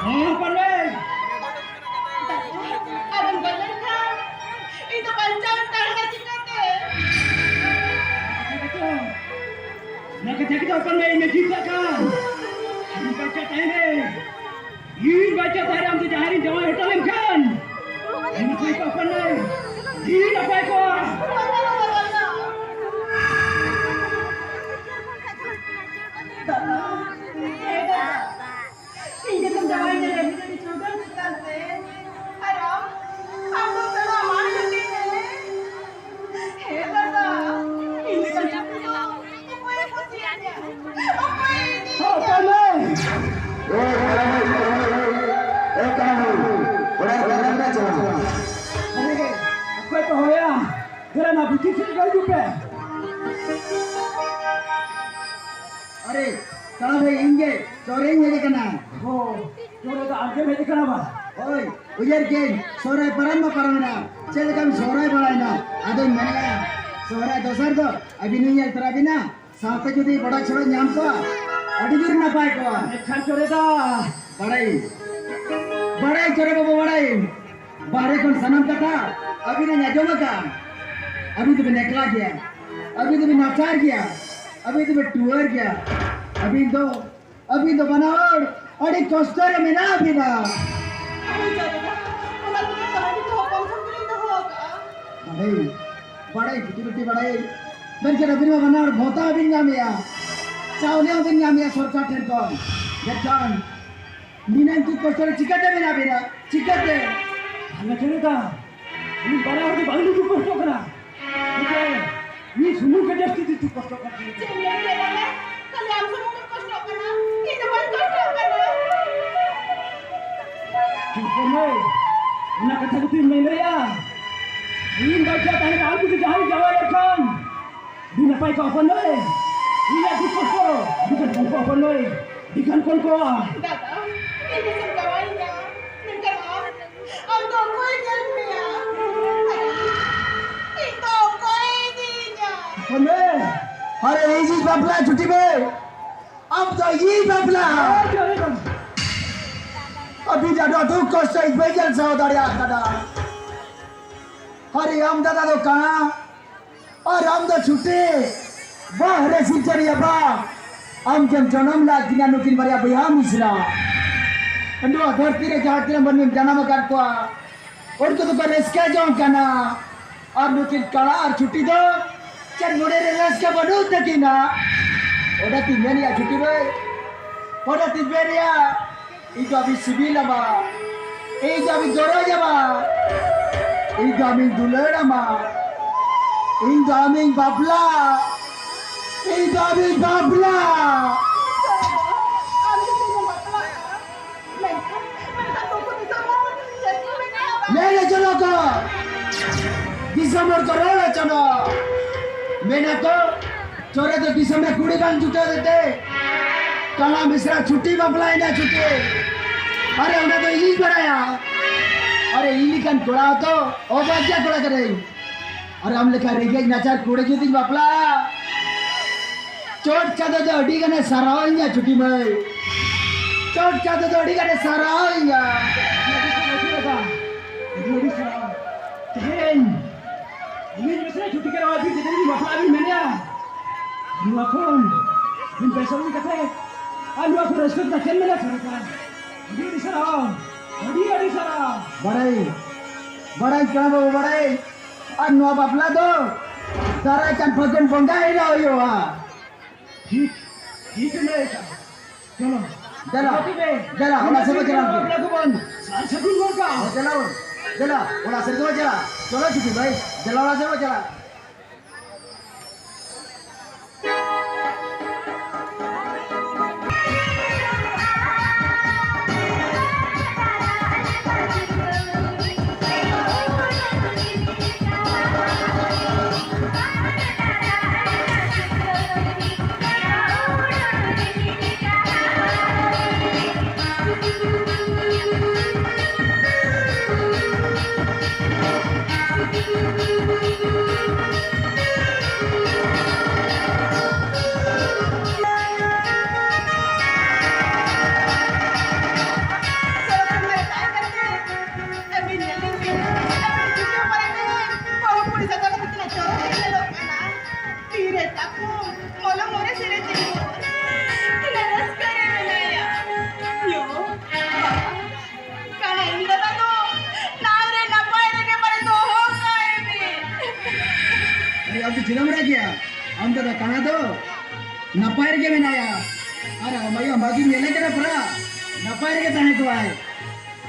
ᱦᱚᱸ ᱦᱚᱯᱚᱱ ᱫᱟᱹᱭ! ᱟᱨᱮᱢ ᱜᱚᱡ ᱞᱮᱱᱠᱷᱟᱱ ᱤᱧ ᱫᱚ ᱵᱟᱧᱪᱟᱣ ᱛᱟᱦᱮᱱᱟ ᱪᱤᱠᱟᱹᱛᱮ? ᱚᱱᱟ ᱠᱟᱛᱷᱟ ᱜᱮᱛᱚ ᱦᱚᱯᱚᱱ ᱫᱟᱹᱭ ᱤᱧ ᱡᱤᱛ ᱟᱠᱟᱱ᱾ ᱤᱧ ᱵᱟᱧᱪᱟᱣ ᱛᱟᱦᱮᱱ ᱨᱮ, ᱤᱧ ᱵᱟᱧᱪᱟᱣ ᱛᱟᱦᱮᱱ ᱨᱮ ᱟᱢ ᱫᱚ ᱡᱟᱦᱟᱸ ᱨᱤᱧ ᱡᱟᱶᱟᱭ ᱦᱚᱴᱚ ᱞᱮᱱᱠᱷᱟᱱ ᱤᱧ ᱱᱟᱯᱟᱭ ᱠᱚᱜᱼᱟ ᱦᱚᱯᱚᱱ ᱫᱟᱹᱭ, ᱤᱧ ᱱᱟᱯᱟᱭ ᱠᱚᱜᱼᱟ᱾ ᱤᱧ ᱜᱮᱛᱚᱢ ᱡᱟᱶᱟᱭ ᱧᱮᱞ ᱟᱹᱜᱩ ᱠᱮᱫ ᱪᱷᱩᱰᱟᱹᱨ ᱪᱮᱛᱟᱱ ᱨᱮ᱾ ᱟᱨ ᱟᱢ, ᱟᱢ ᱫᱚ ᱥᱮᱬᱟ ᱢᱟᱱ ᱠᱟᱛᱮ ᱧᱮᱞ ᱢᱮ᱾ ᱦᱮᱸ ᱫᱟᱫᱟ, ᱤᱧ ᱞᱮᱠᱟᱱ ᱪᱟᱹᱯᱩ ᱫᱚ ᱚᱠᱚᱭᱮ ᱠᱩᱥᱤᱭᱟᱹᱧᱟ? ᱚᱠᱚᱭᱮ ᱤᱫᱤᱭᱤᱧᱟ? ᱚᱠᱚᱭ ᱞᱟᱹᱭ? ᱮ ᱦᱟᱲᱟᱢ, ᱮ ᱠᱟᱹᱱᱦᱩ, ᱚᱲᱟᱜ ᱨᱮ ᱫᱟᱠᱟ ᱪᱟᱞᱟᱜ᱾ ᱟᱨᱮ, ᱚᱠᱚᱭ ᱯᱮ ᱦᱚᱦᱚᱭᱟ? ᱫᱮᱞᱟ ᱱᱟ ᱵᱤᱴᱤ ᱴᱷᱮᱱ ᱜᱮ ᱦᱤᱡᱩᱜ ᱯᱮ᱾ ᱟᱨᱮ, ᱠᱟᱲᱟ ᱵᱷᱟᱹᱭ, ᱤᱧ ᱜᱮ ᱥᱚᱦᱨᱟᱭ ᱤᱧ ᱦᱮᱡ ᱟᱠᱟᱱᱟ᱾ ᱚ, ᱱᱚᱰᱮ ᱫᱚ ᱟᱢ ᱜᱮᱢ ᱦᱮᱡ ᱟᱠᱟᱱᱟ ᱵᱟ? ᱦᱳᱭ, ᱩᱭᱦᱟᱹᱨ ᱠᱮᱫ ᱥᱚᱦᱨᱟᱭ ᱯᱟᱨᱟᱵᱽ ᱢᱟ ᱯᱟᱨᱚᱢᱮᱱᱟ, ᱪᱮᱫ ᱞᱮᱠᱟᱢ ᱥᱚᱦᱨᱟᱭ ᱵᱟᱲᱟᱭᱮᱱᱟ? ᱟᱫᱚᱧ ᱢᱮᱱᱮᱫᱼᱟ, ᱥᱚᱦᱨᱟᱭ ᱫᱚᱥᱟᱨ ᱫᱚ ᱟᱹᱵᱤᱱ ᱤᱧ ᱧᱮᱞ ᱛᱚᱨᱟ ᱵᱤᱱᱟ, ᱥᱟᱶᱛᱮ ᱡᱩᱫᱤ ᱵᱚᱰᱚᱡ ᱥᱚᱰᱚᱡ ᱧᱟᱢ ᱠᱚᱜᱼᱟ, ᱟᱹᱰᱤ ᱡᱳᱨ ᱱᱟᱯᱟᱭ ᱠᱚᱜᱼᱟ᱾ ᱢᱮᱱᱠᱷᱟᱱ ᱪᱚᱨᱮ ᱫᱟ, ᱵᱟᱲᱟᱭᱟᱹᱧ, ᱵᱟᱲᱟᱭᱟᱹᱧ ᱪᱚᱨᱮ ᱵᱟᱹᱵᱩ, ᱵᱟᱲᱟᱭᱟᱹᱧ᱾ ᱵᱟᱦᱨᱮ ᱠᱷᱚᱱ ᱥᱟᱱᱟᱢ ᱠᱟᱛᱷᱟ ᱟᱹᱵᱤᱱ ᱤᱧ ᱟᱸᱡᱚᱢ ᱟᱠᱟᱫᱼᱟ᱾ ᱟᱹᱵᱤᱱ ᱫᱚᱵᱤᱱ ᱮᱠᱞᱟ ᱜᱮᱭᱟ, ᱟᱹᱵᱤᱱ ᱫᱚᱵᱤᱱ ᱱᱟᱪᱟᱨ ᱜᱮᱭᱟ, ᱟᱹᱵᱤᱱ ᱫᱚᱵᱤᱱ ᱴᱩᱣᱟᱹᱨ ᱜᱮᱭᱟ, ᱟᱹᱵᱤᱱ ᱫᱚ, ᱟᱹᱵᱤᱱ ᱫᱚ ᱵᱟᱱᱟ ᱦᱚᱲ ᱟᱹᱰᱤ ᱠᱚᱥᱴᱚ ᱨᱮ ᱢᱮᱱᱟᱜ ᱵᱤᱱᱟ᱾ ᱦᱳᱭ ᱡᱟᱭᱜᱟ, ᱚᱱᱟ ᱛᱮᱜᱮ ᱛᱚ ᱟᱹᱵᱤᱱ ᱫᱚ ᱦᱚᱯᱚᱱ ᱠᱷᱚᱱ ᱜᱮᱞᱤᱧ ᱫᱚᱦᱚ ᱟᱠᱟᱫᱼᱟ᱾ ᱵᱟᱲᱟᱭᱟᱹᱧ, ᱵᱟᱲᱟᱭᱟᱹᱧ, ᱠᱩᱴᱤ ᱠᱩᱴᱤ ᱵᱟᱲᱟᱭᱟᱹᱧ᱾ ᱢᱮᱱᱠᱷᱟᱱ ᱟᱹᱵᱤᱱ ᱢᱟ ᱵᱟᱱᱟ ᱦᱚᱲ ᱵᱷᱚᱛᱟ ᱦᱚᱸᱵᱤᱱ ᱧᱟᱢᱮᱜᱼᱟ, ᱪᱟᱣᱞᱮ ᱦᱚᱸᱵᱤᱱ ᱧᱟᱢᱮᱜᱼᱟ ᱥᱚᱨᱠᱟᱨ ᱴᱷᱮᱱ ᱠᱷᱚᱱ᱾ ᱢᱮᱱᱠᱷᱟᱱ ᱱᱤᱱᱟᱹᱝ ᱫᱩᱠ ᱠᱚᱥᱴᱚ ᱨᱮ ᱪᱤᱠᱟᱹᱛᱮ ᱢᱮᱱᱟᱜ ᱵᱤᱱᱟ? ᱪᱤᱠᱟᱹᱛᱮ? ᱟᱞᱮ ᱴᱷᱮᱱ ᱫᱚ ᱩᱱᱤ ᱵᱟᱱᱟ ᱦᱚᱲ ᱫᱚ ᱵᱟᱝ ᱞᱮ ᱫᱩᱠ ᱠᱚᱥᱴᱚᱜ ᱠᱟᱱᱟ᱾ ᱢᱤᱫᱴᱮᱱ ᱢᱤᱫ ᱥᱩᱢᱩᱝ ᱜᱮ ᱡᱟᱹᱥᱛᱤ ᱫᱚ ᱫᱩᱠ ᱠᱚᱥᱴᱚᱜ ᱠᱟᱱ ᱛᱤᱧᱟ᱾ ᱪᱮᱫ ᱮᱢ ᱞᱟᱹᱭ ᱠᱮᱫᱟ ᱞᱮ? ᱠᱷᱟᱹᱞᱤ ᱟᱢ ᱥᱩᱢᱩᱝ ᱜᱮᱢ ᱠᱚᱥᱴᱚᱜ ᱠᱟᱱᱟ, ᱤᱧ ᱫᱚ ᱵᱟᱹᱧ ᱠᱚᱥᱴᱚᱜ ᱠᱟᱱᱟ᱾ ᱪᱩᱯ ᱠᱚᱨ ᱢᱟᱹᱭ, ᱚᱱᱟ ᱠᱟᱛᱷᱟ ᱠᱚ ᱛᱤᱧ ᱢᱮᱱ ᱞᱟᱹᱭᱟ᱾ ᱤᱧ ᱵᱟᱧᱪᱟᱣ ᱛᱟᱦᱮᱸ ᱠᱟᱱᱟ, ᱟᱢ ᱡᱩᱫᱤ ᱡᱟᱦᱟᱸᱭ ᱡᱟᱶᱟᱭ ᱞᱮᱠᱷᱟᱱ ᱟᱹᱰᱤ ᱱᱟᱯᱟᱭ ᱠᱚᱜᱼᱟ ᱦᱚᱯᱚᱱ ᱢᱟᱹᱭ᱾ ᱤᱧᱟᱹᱜ ᱫᱩᱠ ᱠᱚᱥᱴᱚ ᱟᱹᱰᱤ ᱜᱟᱱ ᱠᱚᱢ ᱠᱚᱜᱼᱟ ᱦᱚᱯᱚᱱ ᱢᱟᱹᱭ, ᱟᱹᱰᱤ ᱜᱟᱱ ᱠᱚᱢ ᱠᱚᱜᱼᱟ᱾ ᱫᱟᱫᱟ, ᱤᱧ ᱫᱚ ᱥᱟᱱᱛᱟᱲ ᱠᱟᱱᱟ, ᱢᱮᱱᱠᱷᱟᱱ ᱟᱢ, ᱟᱢ ᱫᱚ ᱚᱠᱚᱭ ᱧᱮᱞ ᱢᱮᱭᱟ? ᱤᱧ ᱫᱚ ᱚᱠᱚᱭ ᱤᱫᱤᱭᱤᱧᱟ? ᱦᱚᱯᱚᱱ ᱢᱟᱹᱭ, ᱟᱨᱮ ᱤᱧᱤᱧ ᱵᱟᱯᱞᱟ ᱪᱷᱩᱴᱤ ᱢᱟᱹᱭ, ᱟᱢ ᱫᱚ ᱤᱧᱤᱧ ᱵᱟᱯᱞᱟ᱾ ᱟᱹᱵᱤᱱ ᱟᱹᱰᱤ ᱫᱩᱠ ᱠᱚᱥᱴᱚ ᱤᱧ ᱵᱟᱹᱧ ᱧᱮᱞ ᱥᱟᱦᱟᱣ ᱫᱟᱲᱮᱭᱟᱜ ᱠᱟᱱᱟ᱾ ᱟᱨᱮ ᱟᱢ ᱫᱟᱫᱟ ᱫᱚ ᱠᱟᱱᱟ, ᱟᱨ ᱟᱢ ᱫᱚ ᱪᱷᱩᱴᱤ, ᱵᱟᱦ ᱨᱮ ᱥᱤᱧᱪᱟᱹᱨᱤᱭᱟᱹ ᱵᱟᱦ, ᱟᱢ ᱜᱮᱢ ᱡᱚᱱᱚᱢ ᱞᱮᱫ ᱠᱤᱱᱟ ᱱᱩᱠᱤᱱ ᱵᱟᱨᱭᱟ ᱵᱚᱭᱦᱟ ᱢᱤᱥᱨᱟ᱾ ᱱᱚᱣᱟ ᱫᱷᱟᱹᱨᱛᱤ ᱨᱮ ᱡᱟᱦᱟᱸ ᱛᱤᱱᱟᱹᱜ ᱢᱟᱹᱱᱢᱤᱢ ᱡᱟᱱᱟᱢ ᱟᱠᱟᱫ ᱠᱚᱣᱟ, ᱩᱱᱠᱩ ᱫᱚᱠᱚ ᱨᱟᱹᱥᱠᱟᱹ ᱡᱚᱝ ᱠᱟᱱᱟ, ᱟᱨ ᱱᱩᱠᱤᱱ ᱠᱟᱬᱟ ᱟᱨ ᱪᱷᱩᱴᱤ ᱫᱚ ᱪᱮᱫ ᱢᱚᱱᱮ ᱨᱮ ᱨᱟᱹᱥᱠᱟᱹ ᱵᱟᱹᱱᱩᱜ ᱛᱟᱹᱠᱤᱱᱟ᱾ ᱚᱱᱟᱛᱤᱧ ᱢᱮᱱᱮᱜᱼᱟ ᱪᱷᱩᱴᱤ ᱵᱷᱟᱹᱭ, ᱚᱱᱟᱛᱤᱧ ᱢᱮᱱᱮᱜᱼᱟ, ᱤᱧ ᱫᱚ ᱟᱹᱰᱤ ᱥᱤᱵᱤᱞ ᱟᱢᱟ, ᱤᱧ ᱫᱚ ᱟᱹᱰᱤ ᱜᱚᱨᱚᱡᱽ ᱟᱢᱟ, ᱤᱧ ᱫᱚ ᱟᱢᱤᱧ ᱫᱩᱞᱟᱹᱲ ᱟᱢᱟ, ᱤᱧ ᱫᱚ ᱟᱢᱤᱧ ᱵᱟᱯᱞᱟ, ᱤᱧ ᱫᱚ ᱟᱢᱤᱧ ᱵᱟᱯᱞᱟ᱾ ᱢᱮᱱᱟ ᱪᱚᱞᱚ ᱠᱚ, ᱫᱤᱥᱚᱢ ᱦᱚᱲ ᱠᱚ ᱨᱚᱲ ᱦᱚᱪᱚᱱᱚ, ᱢᱮᱱᱟ ᱠᱚ, ᱪᱚᱨᱮ ᱫᱚ ᱫᱤᱥᱚᱢ ᱨᱮ ᱠᱩᱲᱤ ᱵᱟᱝ ᱡᱩᱴᱟᱹᱣ ᱞᱮᱛᱮ ᱠᱟᱞᱟ ᱢᱤᱥᱨᱟ ᱪᱷᱩᱴᱤ ᱵᱟᱯᱞᱟᱭᱮᱱᱟ ᱪᱷᱩᱴᱤ᱾ ᱟᱨᱮ ᱚᱱᱟ ᱫᱚ ᱤᱧᱤᱧ ᱵᱟᱲᱟᱭᱟ᱾ ᱟᱨᱮ ᱤᱧ ᱞᱮᱠᱟᱱ ᱠᱚᱲᱟ ᱦᱚᱸᱛᱚ ᱚᱵᱷᱟᱜᱤᱭᱟ ᱠᱚᱲᱟ ᱠᱟᱹᱱᱟᱹᱧ᱾ ᱟᱨ ᱟᱢ ᱞᱮᱠᱟ ᱨᱮᱸᱜᱮᱡ ᱱᱟᱪᱟᱨ ᱠᱩᱲᱤ ᱡᱩᱫᱤᱧ ᱵᱟᱯᱞᱟᱜᱼᱟ, ᱪᱚᱴ ᱪᱟᱸᱫᱚ ᱫᱚ ᱟᱹᱰᱤ ᱜᱟᱱᱮ ᱥᱟᱨᱦᱟᱣᱤᱧᱟ ᱪᱷᱩᱴᱤ ᱢᱟᱹᱭ᱾ ᱪᱚᱴ ᱪᱟᱸᱫᱚ ᱫᱚ ᱟᱹᱰᱤ ᱜᱟᱱᱮ ᱥᱟᱨᱦᱟᱣᱤᱧᱟ᱾ ᱟᱹᱰᱤ ᱟᱹᱰᱤ ᱥᱟᱨᱦᱟᱣ᱾ ᱛᱮᱦᱮᱧ ᱤᱧᱤᱧ ᱢᱮᱥᱮ ᱪᱷᱩᱴᱤ ᱠᱟᱱᱟ, ᱟᱹᱵᱤᱱ ᱡᱩᱫᱤ ᱵᱟᱯᱞᱟ ᱵᱤᱱ ᱢᱮᱱᱮᱜᱼᱟ, ᱱᱚᱣᱟ ᱠᱷᱚᱱ ᱵᱤᱱ ᱯᱮᱥᱟ ᱦᱩᱭ ᱠᱟᱛᱮ ᱟᱨ ᱱᱚᱣᱟ ᱠᱚ ᱨᱟᱹᱥᱠᱟᱹ ᱠᱟᱛᱮ ᱪᱮᱫ ᱢᱮᱱᱟᱜ ᱥᱟᱨᱦᱟᱣ? ᱟᱹᱰᱤ ᱟᱹᱰᱤ ᱥᱟᱨᱦᱟᱣ, ᱟᱹᱰᱤ ᱟᱹᱰᱤ ᱥᱟᱨᱦᱟᱣ᱾ ᱵᱟᱲᱟᱭ, ᱵᱟᱲᱟᱭ ᱠᱟᱱᱟ ᱵᱟᱵᱩ, ᱵᱟᱲᱟᱭ᱾ ᱟᱨ ᱱᱚᱣᱟ ᱵᱟᱯᱞᱟ ᱫᱚ ᱫᱟᱨᱟᱭ ᱠᱟᱱ ᱯᱷᱟᱹᱜᱩᱱ ᱵᱚᱸᱜᱟ ᱦᱤᱞᱳᱜ ᱦᱩᱭᱩᱜᱼᱟ᱾ ᱴᱷᱤᱠ, ᱴᱷᱤᱠ ᱮᱢ ᱞᱟᱹᱭ ᱟᱠᱟᱫᱼᱟ᱾ ᱪᱚᱞᱚ, ᱫᱮᱞᱟ, ᱫᱮᱞᱟ, ᱚᱲᱟᱜ ᱥᱮᱫ ᱵᱚ ᱪᱟᱞᱟᱜ ᱠᱟᱱᱟ᱾ ᱥᱟᱨ ᱥᱟᱹᱜᱩᱱ ᱜᱚᱴᱟ᱾ ᱦᱮᱸ, ᱫᱮᱞᱟ ᱵᱚᱱ, ᱫᱮᱞᱟ, ᱚᱲᱟᱜ ᱥᱮᱫ ᱵᱚ ᱪᱟᱞᱟᱜ᱾ ᱪᱚᱞᱚ ᱪᱩᱴᱤ ᱵᱷᱟᱭ, ᱫᱮᱞᱟ ᱚᱲᱟᱜ ᱥᱮᱫ ᱵᱚ ᱪᱟᱞᱟᱜ᱾ ᱛᱤᱨᱮ ᱛᱟᱠᱚ ᱢᱚᱞᱚᱝ ᱢᱚᱨᱮ ᱥᱮᱨᱮᱧ ᱛᱮᱠᱚ ᱛᱤᱱᱟᱹᱜ ᱨᱟᱹᱥᱠᱟᱹ ᱨᱮ ᱢᱮᱱᱟᱭᱟ᱾ ᱭᱳ, ᱵᱟᱵᱟ, ᱠᱟᱱᱟ ᱤᱧ ᱫᱟᱫᱟ ᱫᱚ ᱱᱟᱭ ᱨᱮ ᱱᱟᱯᱟᱭ ᱨᱮᱜᱮ ᱵᱟᱭ ᱫᱚᱦᱚ ᱠᱟᱭ ᱢᱮ᱾ ᱟᱨᱮ, ᱟᱢ ᱫᱚ ᱪᱮᱫ ᱮᱢ ᱨᱟᱜ ᱜᱮᱭᱟ? ᱟᱢ ᱫᱟᱫᱟ ᱠᱟᱱᱟ ᱫᱚ ᱱᱟᱯᱟᱭ ᱨᱮᱜᱮ ᱢᱮᱱᱟᱭᱟ᱾ ᱟᱨ ᱟᱢ ᱟᱭᱳ ᱟᱢ ᱵᱟᱹᱜᱤ ᱧᱮᱞᱮ ᱠᱟᱱᱟ ᱯᱩᱨᱟ ᱱᱟᱯᱟᱭ ᱨᱮᱜᱮ ᱛᱟᱦᱮᱸ ᱠᱚᱜᱼᱟᱭ᱾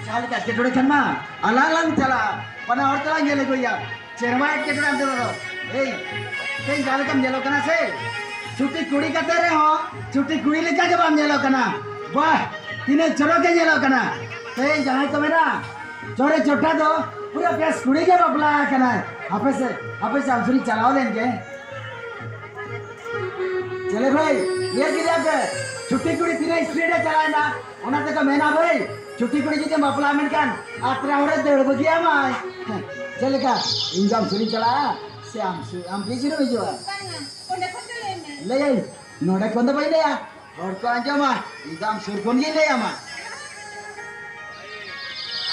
ᱡᱟᱦᱟᱸ ᱞᱮᱠᱟ ᱮᱴᱠᱮᱴᱚᱬᱮ ᱠᱷᱟᱱ ᱢᱟ ᱟᱞᱟᱝ ᱞᱟᱝ ᱪᱟᱞᱟᱜᱼᱟ, ᱵᱟᱱᱟ ᱦᱚᱲ ᱛᱮᱞᱟᱝ ᱧᱮᱞ ᱟᱹᱜᱩᱭᱟ᱾ ᱪᱮᱨᱢᱟ ᱮᱴᱠᱮᱴᱚᱬᱮ ᱟᱱᱛᱮ ᱫᱚ᱾ ᱮᱭ, ᱛᱮᱦᱮᱧ ᱡᱟᱦᱟᱸ ᱞᱮᱠᱟᱢ ᱧᱮᱞᱚᱜ ᱠᱟᱱᱟ ᱥᱮ, ᱪᱷᱩᱴᱤ ᱠᱩᱲᱤ ᱠᱟᱛᱮ ᱨᱮᱦᱚᱸ ᱪᱷᱩᱴᱤ ᱠᱩᱲᱤ ᱞᱮᱠᱟ ᱜᱮ ᱵᱟᱢ ᱧᱮᱞᱚᱜ ᱠᱟᱱᱟ᱾ ᱵᱟᱦ, ᱛᱤᱱᱟᱹᱜ ᱪᱚᱨᱚᱠ ᱜᱮ ᱧᱮᱞᱚᱜ ᱠᱟᱱᱟ᱾ ᱛᱮᱦᱮᱧ ᱡᱟᱦᱟᱸᱭ ᱠᱚ ᱢᱮᱱᱟ, ᱪᱚᱨᱮ ᱪᱚᱴᱷᱟ ᱫᱚ ᱯᱩᱨᱟᱹ ᱵᱮᱥ ᱠᱩᱲᱤ ᱜᱮ ᱵᱟᱯᱞᱟ ᱟᱠᱟᱱᱟᱭ᱾ ᱦᱟᱯᱮ ᱥᱮ, ᱦᱟᱯᱮ ᱥᱮ, ᱟᱢ ᱥᱩᱨᱤᱧ ᱪᱟᱞᱟᱣ ᱞᱮᱱ ᱜᱮ᱾ ᱪᱮᱞᱮ ᱵᱷᱟᱹᱭ, ᱧᱮᱞ ᱠᱮᱫᱟ ᱯᱮ? ᱪᱷᱩᱴᱤ ᱠᱩᱲᱤ ᱛᱤᱱᱟᱹᱜ speed ᱮ ᱪᱟᱞᱟᱣ ᱮᱱᱟ᱾ ᱚᱱᱟ ᱛᱮᱠᱚ ᱢᱮᱱᱟ ᱵᱷᱟᱹᱭ, ᱪᱷᱩᱴᱤ ᱠᱩᱲᱤ ᱡᱩᱫᱤᱢ ᱵᱟᱯᱞᱟ ᱢᱮᱱᱠᱷᱟᱱ ᱟᱛᱨᱟ ᱦᱚᱲᱮ ᱫᱟᱹᱲ ᱵᱟᱹᱜᱤ ᱟᱢᱟᱭ᱾ ᱪᱮᱫ ᱞᱮᱠᱟ? ᱤᱧ ᱫᱚ ᱟᱢ ᱥᱩᱨᱤᱧ ᱪᱟᱞᱟᱜᱼᱟ ᱥᱮ ᱟᱢ ᱥᱩᱨ, ᱟᱢ ᱛᱤᱥ ᱨᱮᱢ ᱦᱤᱡᱩᱜᱼᱟ? ᱵᱟᱝᱟ, ᱚᱸᱰᱮ ᱠᱷᱚᱱ ᱜᱮ ᱞᱟᱹᱭ ᱢᱮ᱾ ᱞᱟᱹᱭᱟᱹᱧ, ᱱᱚᱰᱮ ᱠᱷᱚᱱ ᱫᱚ ᱵᱟᱹᱧ ᱞᱟᱹᱭᱟ, ᱦᱚᱲ ᱠᱚ ᱟᱸᱡᱚᱢᱟ, ᱤᱧ ᱫᱚ ᱟᱢ ᱥᱩᱨ ᱠᱷᱚᱱ ᱜᱤᱧ ᱞᱟᱹᱭ ᱟᱢᱟ᱾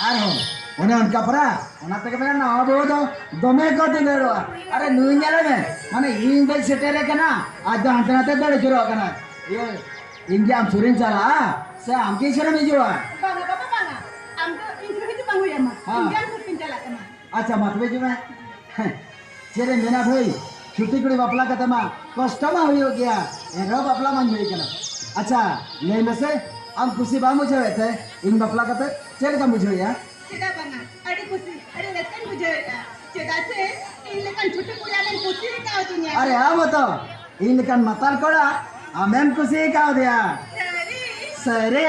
ᱟᱨᱦᱚᱸ ᱚᱱᱮ ᱚᱱᱠᱟ ᱯᱟᱨᱟ, ᱚᱱᱟ ᱛᱮᱜᱮ ᱢᱮᱱᱟ ᱱᱟᱣᱟ ᱵᱟᱹᱦᱩ ᱫᱚ ᱫᱚᱢᱮ ᱠᱚ ᱫᱩᱞᱟᱹᱲᱚᱜᱼᱟ᱾ ᱟᱨᱮ ᱱᱩᱭ ᱧᱮᱞᱮ ᱢᱮ, ᱢᱟᱱᱮ ᱤᱧ ᱵᱟᱹᱧ ᱥᱮᱴᱮᱨᱮ ᱠᱟᱱᱟ, ᱟᱡ ᱫᱚ ᱦᱟᱱᱛᱮ ᱱᱟᱛᱮ ᱫᱟᱹᱲ ᱟᱹᱪᱩᱨᱚᱜ ᱠᱟᱱᱟ᱾ ᱤᱭᱟᱹ, ᱤᱧ ᱜᱮ ᱟᱢ ᱥᱩᱨᱤᱧ ᱪᱟᱞᱟᱜᱼᱟ ᱥᱮ ᱟᱢ ᱜᱮ ᱤᱧ ᱥᱩᱨᱮᱢ ᱦᱤᱡᱩᱜᱼᱟ? ᱵᱟᱝᱟ ᱵᱟᱵᱟ, ᱵᱟᱝᱟ, ᱟᱢ ᱫᱚ ᱤᱧ ᱥᱩᱨ ᱦᱤᱡᱩᱜ ᱵᱟᱝ ᱦᱩᱭ ᱟᱢᱟ᱾ ᱦᱮᱸ᱾ ᱤᱧ ᱜᱮ ᱟᱢ ᱥᱩᱨ ᱛᱤᱧ ᱪᱟᱞᱟᱜ ᱠᱟᱱᱟ᱾ ᱟᱪᱪᱷᱟ, ᱢᱟ ᱛᱚᱵᱮ ᱦᱤᱡᱩᱜ ᱢᱮ᱾ ᱪᱮᱫ ᱮᱢ ᱢᱮᱱᱟ ᱵᱷᱟᱹᱭ, ᱪᱷᱩᱴᱤ ᱠᱩᱲᱤ ᱵᱟᱯᱞᱟ ᱠᱟᱛᱮ ᱢᱟ ᱠᱚᱥᱴᱚ ᱢᱟ ᱦᱩᱭᱩᱜ ᱜᱮᱭᱟ, ᱮᱱᱨᱮᱦᱚᱸ ᱵᱟᱯᱞᱟ ᱢᱟᱧ ᱦᱩᱭ ᱠᱟᱱᱟ᱾ ᱟᱪᱪᱷᱟ, ᱞᱟᱹᱭ ᱢᱮᱥᱮ, ᱟᱢ ᱠᱩᱥᱤ ᱵᱟᱢ ᱵᱩᱡᱷᱟᱹᱣᱮᱫ ᱛᱮ ᱤᱧ ᱵᱟᱯᱞᱟ ᱠᱟᱛᱮ ᱪᱮᱫ ᱞᱮᱠᱟᱢ ᱵᱩᱡᱷᱟᱹᱣᱮᱫᱼᱟ? ᱪᱮᱫᱟᱜ ᱵᱟᱝᱟ? ᱟᱹᱰᱤ ᱠᱩᱥᱤ, ᱟᱹᱰᱤ ᱨᱟᱹᱥᱠᱟᱹᱧ ᱵᱩᱡᱷᱟᱹᱣᱮᱫᱼᱟ᱾ ᱪᱮᱫᱟᱜ ᱥᱮ ᱤᱧ ᱞᱮᱠᱟᱱ ᱪᱷᱩᱴᱤ ᱠᱩᱲᱤ ᱟᱢᱮᱢ ᱠᱩᱥᱤ ᱟᱠᱟᱣᱫᱤᱧᱟ᱾ ᱟᱨᱮ ᱟᱢ ᱦᱚᱸᱛᱚ ᱤᱧ ᱞᱮᱠᱟᱱ ᱢᱟᱛᱟᱞ ᱠᱚᱲᱟ ᱟᱢᱮᱢ ᱠᱩᱥᱤ ᱟᱠᱟᱣᱫᱮᱭᱟ᱾ ᱥᱟᱹᱨᱤ᱾ ᱥᱟᱹᱨᱤ᱾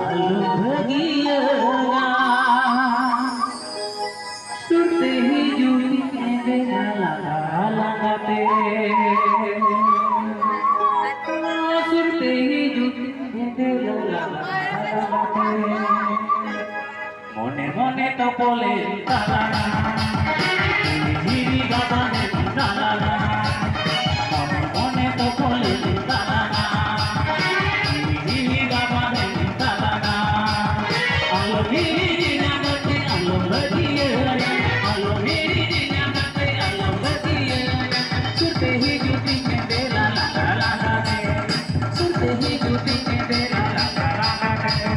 ᱟᱞᱚᱢ ᱵᱷᱟᱹᱜᱤᱭᱟᱹᱧᱟ᱾ ᱥᱩᱨᱛᱮ ᱦᱤᱡᱩᱜ ᱢᱮ ᱫᱮᱞᱟ ᱞᱟᱸᱜᱟ ᱞᱟᱸᱜᱟᱛᱮ᱾ ᱥᱩᱨᱛᱮ ᱦᱤᱡᱩᱜ ᱢᱮ ᱫᱮᱞᱟ ᱞᱟᱸᱜᱟ ᱞᱟᱸᱜᱟᱛᱮ᱾ ᱢᱚᱱᱮ ᱢᱚᱱᱮ ᱛᱚᱯᱚᱞᱮᱢ ᱛᱟᱞᱟᱝᱟ, ᱡᱤᱣᱤ ᱡᱤᱣᱤ ᱜᱟᱵᱟᱱᱮᱢ ᱛᱟᱞᱟᱝᱟ᱾ ᱢᱚᱱᱮ ᱢᱚᱱᱮ ᱛᱚᱯᱚᱞᱮᱢ ᱛᱟᱞᱟᱝᱟ, ᱡᱤᱣᱤ ᱡᱤᱣᱤ ᱜᱟᱵᱟᱱᱮᱢ ᱛᱟᱞᱟᱝᱟ᱾ ᱟᱞᱚᱢ ᱦᱤᱲᱤᱧᱟ ᱜᱟᱛᱮ, ᱟᱞᱚᱢ ᱵᱟᱹᱜᱤᱭᱟᱹᱧᱟ᱾ ᱟᱞᱚᱢ ᱦᱤᱲᱤᱧᱟ ᱜᱟᱛᱮ, ᱟᱞᱚᱢ ᱵᱟᱹᱜᱤᱭᱟᱹᱧᱟ᱾ ᱥᱩᱨᱛᱮ ᱦᱤᱡᱩᱜ ᱢᱮ ᱫᱮᱞᱟ ᱞᱟᱸᱜᱟ ᱞᱟᱸᱜᱟ ᱛᱮ᱾ ᱥᱩᱨᱛᱮ ᱦᱤᱡᱩᱜ ᱢᱮ ᱫᱮᱞᱟ ᱞᱟᱸᱜᱟ ᱞᱟᱸᱜᱟ ᱛᱮ᱾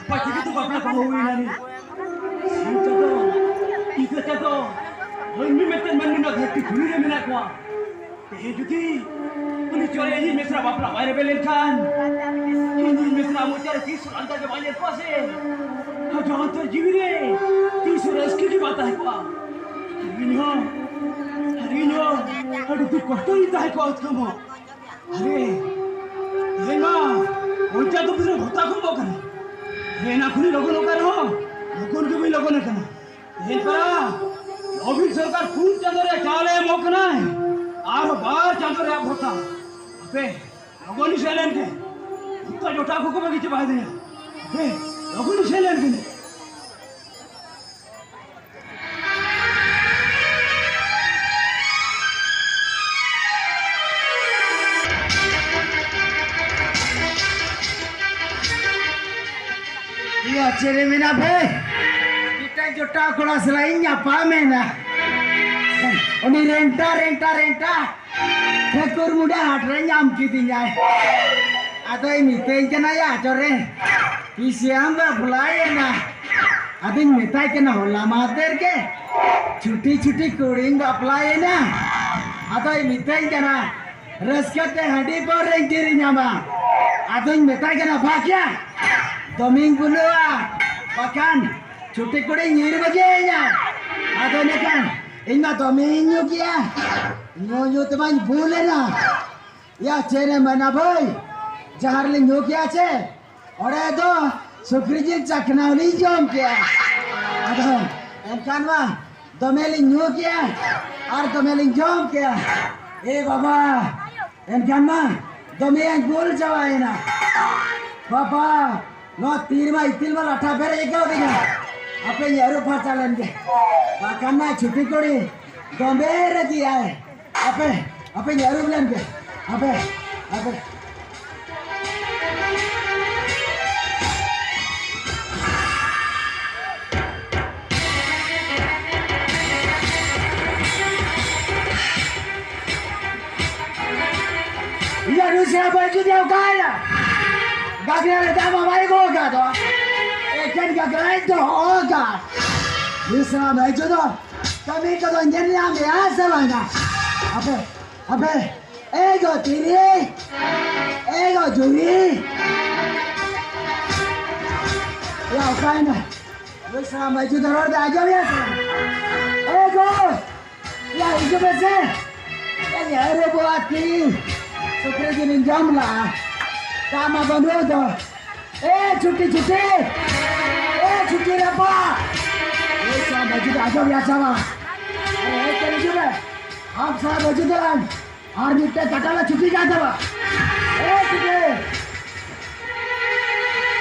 ᱯᱟᱹᱴᱤ ᱠᱟᱛᱮ ᱵᱟᱯᱞᱟ ᱠᱚ ᱦᱩᱭ ᱮᱱᱟ ᱨᱮ᱾ ᱥᱤᱧ ᱪᱟᱸᱫᱚ, ᱧᱤᱫᱟᱹ ᱪᱟᱸᱫᱚ, ᱢᱟᱹᱱᱢᱤ ᱢᱮᱱᱛᱮ ᱢᱟᱹᱱᱢᱤ ᱱᱚᱣᱟ ᱫᱷᱟᱹᱨᱛᱤ ᱫᱷᱩᱲᱤ ᱨᱮ ᱢᱮᱱᱟᱜ ᱠᱚᱣᱟ᱾ ᱛᱮᱦᱮᱧ ᱡᱩᱫᱤ ᱩᱱᱤ ᱪᱚᱨᱮ ᱤᱧᱤᱡ ᱢᱤᱥᱨᱟ ᱵᱟᱯᱞᱟ ᱵᱟᱭ ᱨᱮᱵᱮᱱ ᱞᱮᱱᱠᱷᱟᱱ, ᱤᱧ ᱢᱤᱥᱨᱟ ᱢᱚᱪᱟ ᱨᱮ ᱛᱤᱥ ᱦᱚᱸ ᱞᱟᱸᱫᱟ ᱜᱮ ᱵᱟᱝ ᱧᱮᱞ ᱠᱚᱜᱼᱟ ᱥᱮ᱾ ᱟᱨ ᱡᱟᱦᱟᱸ ᱛᱚ ᱡᱤᱣᱤ ᱨᱮ ᱛᱤᱥ ᱦᱚᱸ ᱨᱟᱹᱥᱠᱟᱹ ᱜᱮ ᱵᱟᱝ ᱛᱟᱦᱮᱸ ᱠᱚᱜᱼᱟ᱾ ᱟᱨ ᱤᱧ ᱦᱚᱸ, ᱟᱨ ᱤᱧ ᱦᱚᱸ ᱟᱹᱰᱤ ᱫᱩᱠ ᱠᱚᱥᱴᱚ ᱨᱤᱧ ᱛᱟᱦᱮᱸ ᱠᱚᱜᱼᱟ ᱩᱛᱠᱟᱹᱢ ᱦᱚᱸ᱾ ᱟᱨᱮ, ᱤᱧ ᱢᱟ ᱯᱚᱧᱪᱟᱭᱮᱛ ᱚᱯᱷᱤᱥ ᱨᱮ ᱵᱷᱚᱛᱟ ᱠᱚ ᱮᱢᱚᱜ ᱠᱟᱱᱟ᱾ ᱦᱮᱸ, ᱚᱱᱟ ᱠᱷᱚᱱᱤᱧ ᱞᱚᱜᱚᱱᱚᱜ ᱠᱟᱱ ᱨᱮᱦᱚᱸ, ᱞᱚᱜᱚᱱ ᱜᱮ ᱵᱟᱹᱧ ᱞᱚᱜᱚᱱ ᱟᱠᱟᱱᱟ᱾ ᱛᱮᱦᱮᱧ ᱯᱟᱨᱟ ᱱᱚᱵᱤᱱ ᱥᱚᱨᱠᱟᱨ ᱯᱩᱱ ᱪᱟᱸᱫᱳ ᱨᱮᱭᱟᱜ ᱪᱟᱣᱞᱮ ᱮᱢᱚᱜ ᱠᱟᱱᱟᱭ, ᱟᱨ ᱵᱟᱨ ᱪᱟᱸᱫᱳ ᱨᱮᱭᱟᱜ ᱵᱷᱚᱛᱟ᱾ ᱟᱯᱮ ᱞᱚᱜᱚᱱ ᱤᱧ ᱥᱮᱱ ᱞᱮᱱ ᱜᱮ, ᱡᱚᱛᱚ ᱡᱚᱴᱟᱣ ᱠᱚᱠᱚ ᱵᱟᱹᱜᱤ ᱪᱟᱵᱟᱭᱮᱫᱤᱧᱟ᱾ ᱟᱯᱮ ᱞᱚᱜᱚᱱ ᱤᱧ ᱥᱮᱱ ᱞᱮᱱ ᱜᱮ᱾ ᱤᱭᱟᱹ, ᱪᱮᱫ ᱨᱮ ᱢᱮᱱᱟᱜ ᱯᱮ? ᱢᱤᱫᱴᱟᱝ ᱡᱚᱴᱟᱣ ᱠᱚᱲᱟ ᱥᱟᱞᱟᱜ ᱤᱧ ᱧᱟᱯᱟᱢ ᱮᱱᱟ᱾ ᱩᱱᱤ ᱨᱮᱱᱴᱟ, ᱨᱮᱱᱴᱟ, ᱨᱮᱱᱴᱟ᱾ ᱴᱷᱟᱹᱠᱩᱨ ᱢᱩᱸᱰᱟ ᱦᱟᱴ ᱨᱮ ᱧᱟᱢ ᱠᱤᱫᱤᱧᱟᱭ᱾ ᱟᱫᱚᱭ ᱢᱤᱛᱟᱹᱧ ᱠᱟᱱᱟ, "ᱭᱟ ᱪᱚᱨᱮ, ᱛᱤᱥᱮᱢ ᱵᱟᱯᱞᱟᱭᱮᱱᱟ?" ᱟᱫᱚᱧ ᱢᱮᱛᱟᱭ ᱠᱟᱱᱟ, "ᱦᱚᱞᱟ ᱢᱟᱦᱫᱮᱨ ᱜᱮ ᱪᱷᱩᱴᱤ ᱪᱷᱩᱴᱤ ᱠᱩᱲᱤᱧ ᱵᱟᱯᱞᱟᱭᱮᱱᱟ᱾" ᱟᱫᱚᱭ ᱢᱤᱛᱟᱹᱧ ᱠᱟᱱᱟ, "ᱨᱟᱹᱥᱠᱟᱹ ᱛᱮ ᱦᱟᱺᱰᱤ ᱯᱟᱹᱣᱨᱟᱹᱧ ᱠᱤᱨᱤᱧ ᱟᱢᱟ᱾" ᱟᱫᱚᱧ ᱢᱮᱛᱟᱭ ᱠᱟᱱᱟ, "ᱵᱟᱠᱭᱟ, ᱫᱚᱢᱮᱧ ᱵᱩᱞᱟᱹᱣᱟ, ᱵᱟᱠᱷᱟᱱ ᱪᱷᱩᱴᱤ ᱠᱩᱲᱤ ᱧᱤᱨ ᱵᱟᱹᱜᱤᱭᱟᱹᱧᱟ᱾" ᱟᱫᱚ ᱤᱱᱟᱹᱠᱷᱟᱱ ᱤᱧ ᱢᱟ ᱫᱚᱢᱮᱧ ᱧᱩ ᱠᱮᱭᱟ, ᱧᱩ ᱧᱩ ᱛᱮᱢᱟᱧ ᱵᱩᱞ ᱮᱱᱟ᱾ ᱭᱟ ᱪᱮᱫ ᱮᱢ ᱢᱮᱱᱟ ᱵᱷᱟᱹᱭ, ᱡᱟᱦᱟᱸ ᱨᱮᱞᱤᱧ ᱧᱩ ᱠᱮᱭᱟ ᱪᱮ, ᱚᱸᱰᱮ ᱫᱚ ᱥᱩᱠᱨᱤ ᱡᱤᱞ ᱪᱟᱠᱷᱱᱟ ᱦᱚᱸᱞᱤᱧ ᱡᱚᱢ ᱠᱮᱭᱟ᱾ ᱟᱫᱚ ᱮᱱᱠᱷᱟᱱ ᱢᱟ ᱫᱚᱢᱮ ᱞᱤᱧ ᱧᱩ ᱠᱮᱭᱟ ᱟᱨ ᱫᱚᱢᱮ ᱞᱤᱧ ᱡᱚᱢ ᱠᱮᱭᱟ᱾ ᱮ ᱵᱟᱵᱟ, ᱮᱱᱠᱷᱟᱱ ᱢᱟ ᱫᱚᱢᱮᱭᱟᱧ ᱵᱩᱞ ᱪᱟᱵᱟᱭᱮᱱᱟ᱾ ᱵᱟᱵᱟ, ᱱᱚᱣᱟ ᱛᱤ ᱨᱮᱢᱟ ᱤᱛᱤᱞ ᱢᱟ ᱞᱟᱴᱷᱟ ᱯᱮᱨᱮᱡ ᱟᱹᱭᱠᱟᱹᱣ ᱫᱤᱧᱟ᱾ ᱦᱟᱯᱮᱧ ᱟᱹᱨᱩᱵ ᱯᱷᱟᱨᱪᱟ ᱞᱮᱱ ᱜᱮ᱾ ᱵᱟᱠᱷᱟᱱ ᱢᱟ ᱪᱷᱩᱴᱤ ᱠᱩᱲᱤ ᱫᱚᱢᱮ ᱨᱟᱹᱜᱤ ᱟᱭ᱾ ᱦᱟᱯᱮ, ᱦᱟᱯᱮᱧ ᱟᱹᱨᱩᱵ ᱞᱮᱱ ᱜᱮ᱾ ᱦᱟᱯᱮ, ᱦᱟᱯᱮ᱾ ᱤᱭᱟᱹ ᱨᱩᱥᱤᱭᱟ ᱵᱟᱹᱧ ᱡᱩᱫᱤ ᱚᱠᱟᱭᱟ? ᱜᱟᱜᱽᱨᱟ ᱨᱮ ᱫᱟᱜ ᱢᱟ ᱵᱟᱭ ᱜᱚᱜ ᱟᱠᱟᱫ ᱫᱚ᱾ ᱮᱠᱮᱱ ᱜᱟᱜᱽᱨᱟᱧ ᱫᱚᱦᱚ ᱟᱠᱟᱫ᱾ ᱨᱩᱥᱤᱭᱟ ᱵᱟᱹᱧ ᱡᱩᱫᱤ ᱠᱟᱹᱢᱤ ᱠᱚᱫᱚ ᱧᱮᱞ ᱧᱟᱢ ᱜᱮᱭᱟ ᱥᱮ ᱵᱟᱝᱟ? ᱟᱯᱮ, ᱟᱯᱮ, ᱮ ᱜᱚ ᱛᱤᱨᱤ, ᱮ ᱜᱚ ᱡᱩᱨᱤ᱾ ᱭᱟ, ᱚᱠᱟᱭᱮᱱᱟ? ᱱᱩᱭ ᱥᱟᱞᱟ ᱢᱟᱹᱡᱷᱤ ᱫᱚ ᱨᱚᱲ ᱫᱚ ᱟᱸᱡᱚᱢ ᱭᱟ ᱥᱮ ᱵᱟᱝ? ᱮ ᱜᱚ! ᱭᱟ, ᱦᱤᱡᱩᱜ ᱢᱮᱥᱮ᱾ ᱭᱟ, ᱭᱟ, ᱨᱮ ᱵᱟᱵᱟ ᱛᱤ᱾ ᱥᱩᱠᱨᱤ ᱡᱤᱞᱤᱧ ᱡᱚᱢ ᱞᱟᱜᱼᱟ᱾ ᱫᱟᱜ ᱢᱟ ᱵᱟᱹᱱᱩᱜ ᱫᱚ᱾ ᱮ ᱪᱷᱩᱴᱤ, ᱪᱷᱩᱴᱤ᱾ ᱮ ᱪᱷᱩᱴᱤ ᱨᱟᱯᱟ᱾ ᱮ ᱥᱟᱞᱟ ᱢᱟᱹᱡᱷᱤ ᱫᱚ ᱟᱸᱡᱚᱢ ᱭᱟ ᱥᱮ ᱵᱟᱝ? ᱟᱨᱮ, ᱮ ᱪᱮᱫ ᱦᱤᱡᱩᱜ ᱢᱮ? ᱟᱢ ᱥᱟᱞᱟ ᱢᱟᱹᱡᱷᱤ ᱫᱚ ᱵᱟᱝ᱾ ᱟᱨ ᱢᱤᱫᱴᱮᱱ ᱠᱟᱴᱟ ᱞᱮ ᱪᱷᱩᱴᱤ ᱠᱟᱱ ᱛᱟᱢᱟ᱾ ᱮ ᱪᱷᱩᱴᱤ!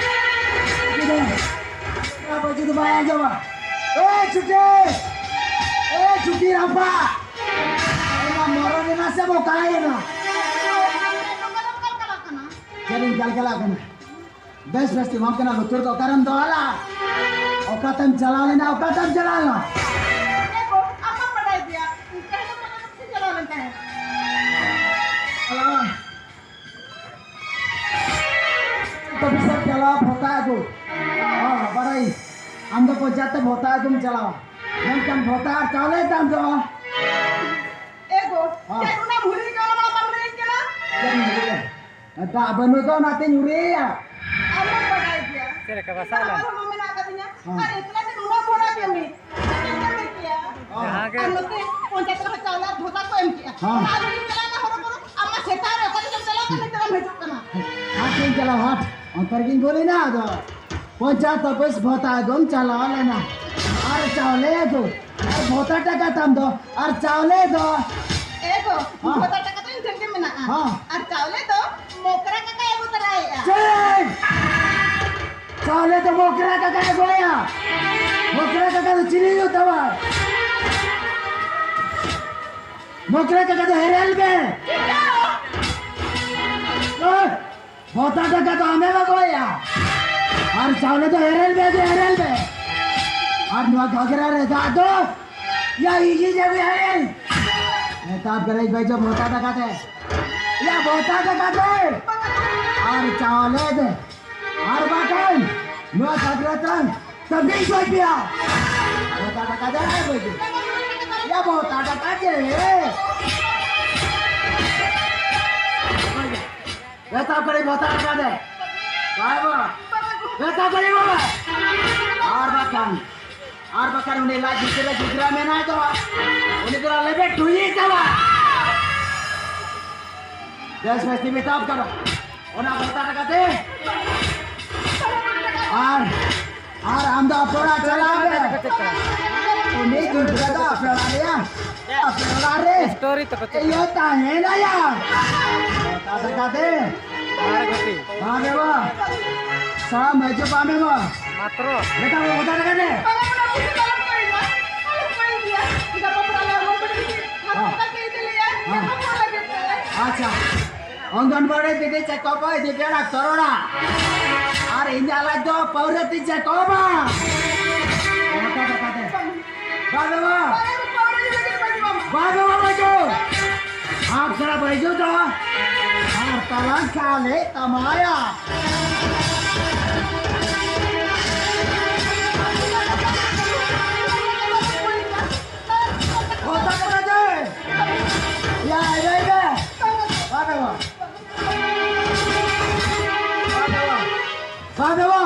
ᱪᱷᱩᱴᱤ ᱫᱚ ᱵᱟᱭ ᱟᱸᱡᱚᱢᱟ᱾ ᱮ ᱪᱷᱩᱴᱤ! ᱮ ᱪᱷᱩᱴᱤ ᱨᱟᱯᱟ! ᱚᱱᱟ ᱢᱚᱨᱚᱱ ᱮᱱᱟ ᱥᱮ ᱵᱚᱠᱟᱭᱮᱱᱟ? ᱪᱮᱫ ᱤᱧ ᱠᱟᱞᱠᱟᱞᱟᱜ ᱠᱟᱱᱟ? ᱵᱮᱥ, ᱵᱮᱥ, ᱮᱢᱟᱢ ᱠᱟᱱᱟ, ᱞᱩᱛᱩᱨ ᱫᱚ ᱚᱠᱟᱨᱮᱢ ᱫᱚᱦᱚ ᱞᱮᱫᱼᱟ? ᱚᱠᱟᱛᱮᱢ ᱪᱟᱞᱟᱣ ᱞᱮᱱᱟ? ᱚᱠᱟᱛᱮᱢ ᱪᱟᱞᱟᱣ ᱞᱮᱱᱟ? ᱮ ᱜᱚ, ᱟᱢ ᱢᱟᱢ ᱵᱟᱰᱟᱭ ᱜᱮᱭᱟ, ᱤᱧ ᱛᱟᱦᱮᱸ ᱫᱚ ᱯᱟᱞᱮ ᱱᱚᱛᱮᱧ ᱪᱟᱞᱟᱣ ᱞᱮᱱ ᱛᱟᱦᱮᱸᱫ᱾ ᱟᱞᱟ, ᱛᱚᱵᱮ ᱥᱮ ᱪᱟᱞᱟᱣ ᱵᱷᱚᱛᱟ ᱟᱹᱜᱩ᱾ ᱦᱚᱸ, ᱵᱟᱰᱟᱭ᱾ ᱟᱢ ᱫᱚ ᱯᱚᱧᱪᱟᱭᱮᱛ ᱛᱮ ᱵᱷᱚᱛᱟ ᱟᱹᱜᱩᱢ ᱪᱟᱞᱟᱣᱟ᱾ ᱢᱮᱱᱠᱷᱟᱱ ᱵᱷᱚᱛᱟ ᱟᱨ ᱪᱟᱣᱞᱮ ᱛᱟᱢ ᱫᱚ᱾ ᱮ ᱜᱚ, ᱦᱚᱸ᱾ ᱪᱮᱫ ᱚᱱᱟ ᱵᱷᱩᱲᱤ ᱜᱮ ᱚᱱᱟ ᱢᱟ ᱵᱟᱢ ᱞᱟᱹᱭᱟᱹᱧ ᱠᱟᱱᱟ? ᱪᱮᱫ ᱮᱢ ᱞᱟᱹᱭᱟ? ᱫᱟᱜ ᱵᱟᱹᱱᱩᱜ ᱫᱚ, ᱚᱱᱟᱛᱤᱧ ᱦᱩᱨᱤᱭᱟ᱾ ᱟᱢ ᱦᱚᱸᱢ ᱵᱟᱰᱟᱭ ᱜᱮᱭᱟ᱾ ᱪᱮᱫ ᱞᱮᱠᱟ ᱵᱟᱥᱟ ᱞᱮᱱᱟ? ᱟᱢ ᱦᱚᱸ ᱢᱮᱱᱟᱜ ᱟᱠᱟᱫᱤᱧᱟ᱾ ᱦᱮᱸ᱾ ᱟᱨ ᱮᱠᱞᱟ ᱛᱮ ᱱᱩᱱᱟᱹᱜ ᱵᱷᱚᱨᱟ ᱠᱟᱹᱢᱤ᱾ ᱪᱮᱫ ᱠᱟᱹᱢᱤ ᱠᱮᱭᱟ? ᱦᱮᱸ᱾ ᱟᱨ ᱱᱚᱛᱮ ᱯᱚᱧᱪᱟᱭᱮᱛ ᱨᱮᱦᱚᱸ ᱪᱟᱣᱞᱮ ᱟᱨ ᱵᱷᱚᱛᱟ ᱠᱚ ᱮᱢ ᱠᱮᱜᱼᱟ᱾ ᱦᱮᱸ᱾ ᱚᱱᱟ ᱟᱹᱞᱩ ᱞᱤᱧ ᱪᱟᱞᱟᱣ ᱮᱱᱟ ᱦᱚᱨᱚ ᱵᱚᱨᱚ᱾ ᱟᱢ ᱢᱟ ᱥᱮᱛᱟᱜ ᱨᱮ ᱚᱠᱟ ᱨᱮᱪᱚᱢ ᱪᱟᱞᱟᱣ ᱠᱟᱱ, ᱱᱤᱛᱚᱜ ᱮᱢ ᱦᱤᱡᱩᱜ ᱠᱟᱱᱟ᱾ ᱦᱟᱴ ᱤᱧ ᱪᱟᱞᱟᱣ, ᱦᱟᱴ᱾ ᱚᱱᱛᱮ ᱨᱮᱜᱤᱧ ᱜᱚᱞ ᱮᱱᱟ, ᱟᱫᱚ ᱯᱚᱧᱪᱟᱭᱮᱛ ᱚᱯᱷᱤᱥ ᱵᱷᱚᱛᱟ ᱟᱹᱜᱩᱢ ᱪᱟᱞᱟᱣ ᱞᱮᱱᱟ᱾ ᱟᱨ ᱪᱟᱣᱞᱮ ᱟᱹᱜᱩ᱾ ᱟᱨ ᱵᱷᱚᱛᱟ ᱴᱟᱠᱟ ᱛᱟᱢ ᱫᱚ, ᱟᱨ ᱪᱟᱣᱞᱮ ᱫᱚ? ᱮ ᱜᱚ, ᱦᱚᱸ᱾ ᱵᱷᱚᱛᱟ ᱴᱟᱠᱟ ᱫᱚ ᱤᱧ ᱴᱷᱮᱱ ᱜᱮ ᱢᱮᱱᱟᱜᱼᱟ᱾ ᱦᱚᱸ᱾ ᱟᱨ ᱪᱟᱣᱞᱮ ᱫᱚ ᱢᱚᱠᱨᱟ ᱠᱟᱠᱟᱭ ᱟᱹᱜᱩ ᱛᱚᱨᱟᱭᱮᱜᱼᱟ᱾ ᱪᱮᱫ? ᱪᱟᱣᱞᱮ ᱫᱚ ᱢᱚᱠᱨᱟ ᱠᱟᱠᱟᱭ ᱟᱹᱜᱩᱭᱟ? ᱢᱚᱠᱨᱟ ᱠᱟᱠᱟ ᱫᱚ ᱪᱤᱞᱤ ᱦᱩᱭᱩᱜ ᱛᱟᱢᱟ? ᱢᱚᱠᱨᱟ ᱠᱟᱠᱟ ᱫᱚ ᱦᱮᱨᱮᱞ ᱵᱮ᱾ ᱮ? ᱵᱷᱚᱛᱟ ᱴᱟᱠᱟ ᱫᱚ ᱟᱢᱮᱢ ᱟᱹᱜᱩᱭᱟ᱾ ᱟᱨ ᱪᱟᱣᱞᱮ ᱫᱚ ᱮᱨᱮᱞ ᱢᱮ, ᱫᱚ ᱮᱨᱮᱞ ᱢᱮ᱾ ᱟᱨ ᱱᱚᱣᱟ ᱜᱷᱟᱜᱽᱨᱟ ᱨᱮ ᱫᱟᱜ ᱫᱚ, ᱭᱟ, ᱤᱧᱤᱧ ᱟᱹᱜᱩᱭᱟ, ᱮᱭ᱾ ᱱᱮᱛᱟᱨ ᱵᱮᱨᱮᱡ ᱵᱟᱹᱭᱡᱚ ᱵᱷᱚᱛᱟ ᱴᱟᱠᱟ ᱛᱮ᱾ ᱭᱟ, ᱵᱷᱚᱛᱟ ᱴᱟᱠᱟ ᱛᱮ᱾ ᱟᱨ ᱪᱟᱣᱞᱮ ᱫᱮ᱾ ᱟᱨ ᱵᱟᱠᱷᱟᱱ ᱱᱚᱣᱟ ᱜᱷᱟᱜᱽᱨᱟ ᱛᱟᱝ ᱛᱟᱹᱵᱤᱧ ᱜᱚᱡ ᱯᱮᱭᱟ᱾ ᱵᱷᱚᱛᱟ ᱴᱟᱠᱟ ᱫᱮ, ᱟᱨ ᱵᱟᱹᱭᱡᱚ᱾ ᱭᱟ, ᱵᱷᱚᱛᱟ ᱴᱟᱠᱟ ᱫᱮ᱾ ᱵᱮᱛᱟ ᱠᱚᱨᱮ ᱵᱷᱚᱛᱟ ᱴᱟᱠᱟ ᱫᱮ᱾ ᱵᱟᱭ ᱵᱟ᱾ ᱵᱮᱛᱟ ᱠᱚᱨᱮ ᱵᱟᱵᱟ᱾ ᱟᱨ ᱵᱟᱠᱷᱟᱱ, ᱟᱨ ᱵᱟᱠᱷᱟᱱ ᱩᱱᱤ ᱞᱟᱡ ᱵᱷᱤᱛᱤᱨ ᱨᱮ ᱜᱤᱫᱽᱨᱟᱹ ᱢᱮᱱᱟᱭ ᱫᱚ, ᱩᱱᱤ ᱫᱚ ᱞᱮᱵᱮᱫ ᱴᱷᱩᱭᱤ ᱪᱟᱵᱟ᱾ ᱵᱮᱥ ᱵᱮᱥ ᱛᱮ ᱢᱮᱛᱟᱢ ᱠᱟᱱᱟ᱾ ᱚᱱᱟ ᱵᱷᱚᱛᱟ ᱴᱟᱠᱟ ᱫᱮ᱾ ᱟᱨ ᱟᱨ ᱟᱢ ᱫᱚ ᱟᱯᱮ ᱚᱲᱟᱜ ᱪᱟᱞᱟᱜ ᱢᱮ᱾ ᱩᱱᱤ ᱜᱤᱫᱽᱨᱟᱹ ᱫᱚ ᱟᱯᱮ ᱚᱲᱟᱜ ᱨᱮᱭᱟ, ᱟᱯᱮ ᱚᱲᱟᱜ ᱨᱮ ᱥᱴᱳᱨᱤ ᱛᱟᱠᱚ ᱪᱮᱫ? ᱤᱭᱟᱹ ᱛᱟᱦᱮᱱᱟᱭᱟ᱾ ᱠᱟᱛᱷᱟ ᱠᱟᱛᱮ ᱟᱨ ᱜᱟᱛᱮ᱾ ᱵᱟᱝ ᱨᱮ ᱵᱟ᱾ ᱥᱟᱢ ᱦᱤᱡᱩᱜ ᱵᱟᱝ ᱨᱮ ᱵᱟ᱾ ᱢᱟᱛᱨᱚ᱾ ᱵᱮᱴᱟ, ᱵᱚ ᱵᱚᱫᱟ ᱞᱮᱠᱟ ᱛᱮ᱾ ᱦᱮᱸ᱾ ᱟᱪᱪᱷᱟ᱾ ᱚᱝᱜᱚᱱᱵᱟᱲᱤ ᱫᱤᱫᱤ ᱪᱮᱫ ᱠᱚ ᱵᱚ ᱤᱫᱤ ᱯᱮᱭᱟ ᱰᱟᱠᱛᱚᱨ ᱚᱲᱟᱜ᱾ ᱟᱨ ᱤᱧᱟᱹᱜ ᱞᱟᱡ ᱫᱚ ᱯᱟᱹᱣᱨᱟᱹ ᱛᱤᱧ ᱪᱮᱫ ᱠᱚ ᱵᱟ᱾ ᱚᱱᱠᱟ ᱠᱟᱛᱷᱟ ᱛᱮ᱾ ᱵᱟ ᱵᱟᱵᱟ᱾ ᱵᱟ ᱵᱟᱵᱟ ᱵᱟᱹᱡᱩ᱾ ᱟᱢ ᱥᱟᱞᱟ ᱵᱟᱹᱡᱩ ᱫᱚ᱾ ᱟᱨ ᱛᱟᱞᱟᱝ ᱠᱷᱟᱞᱮ ᱛᱟᱢᱟᱭᱟ᱾ ᱦᱚᱛᱟ ᱠᱚᱨᱟ ᱡᱮ᱾ ᱭᱟ, ᱭᱟ, ᱭᱟ᱾ ᱵᱟ ᱵᱟᱵᱟ᱾ ᱵᱟ ᱵᱟᱵᱟ᱾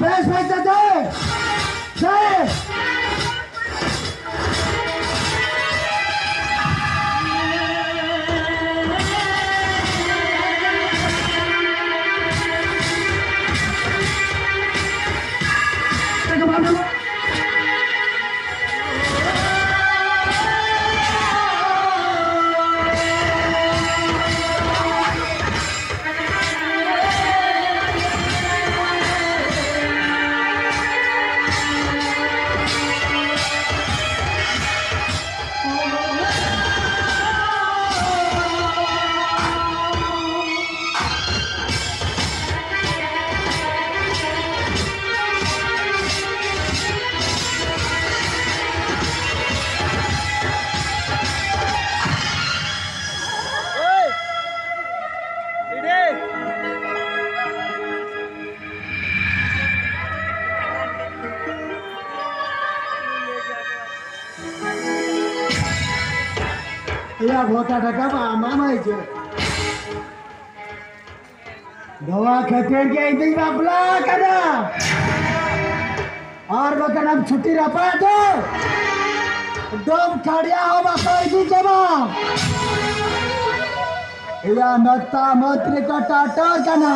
ᱵᱮᱥ ᱵᱮᱥ ᱛᱮ ᱫᱮ᱾ ᱫᱮ᱾ ᱮᱭᱟ, ᱵᱷᱚᱛᱟ ᱴᱟᱠᱟ ᱢᱟ ᱟᱢᱟᱜ ᱢᱟ ᱦᱤᱡᱩᱜ᱾ ᱱᱚᱣᱟ ᱠᱷᱟᱹᱛᱤᱨ ᱜᱮ ᱤᱧ ᱫᱩᱧ ᱵᱟᱯᱞᱟ ᱟᱠᱟᱱᱟ᱾ ᱟᱨ ᱵᱟᱠᱷᱟᱱ ᱟᱢ ᱪᱷᱩᱴᱤ ᱨᱟᱯᱟᱜ ᱫᱚ ᱰᱚᱢ ᱠᱷᱟᱲᱭᱟ ᱦᱚᱸ ᱵᱟᱠᱚ ᱤᱫᱤ ᱠᱮᱢᱟ᱾ ᱮᱭᱟ ᱱᱚᱛᱟ ᱢᱚᱱᱛᱨᱤ ᱠᱚ ᱴᱟᱴᱚᱨ ᱠᱟᱱᱟ᱾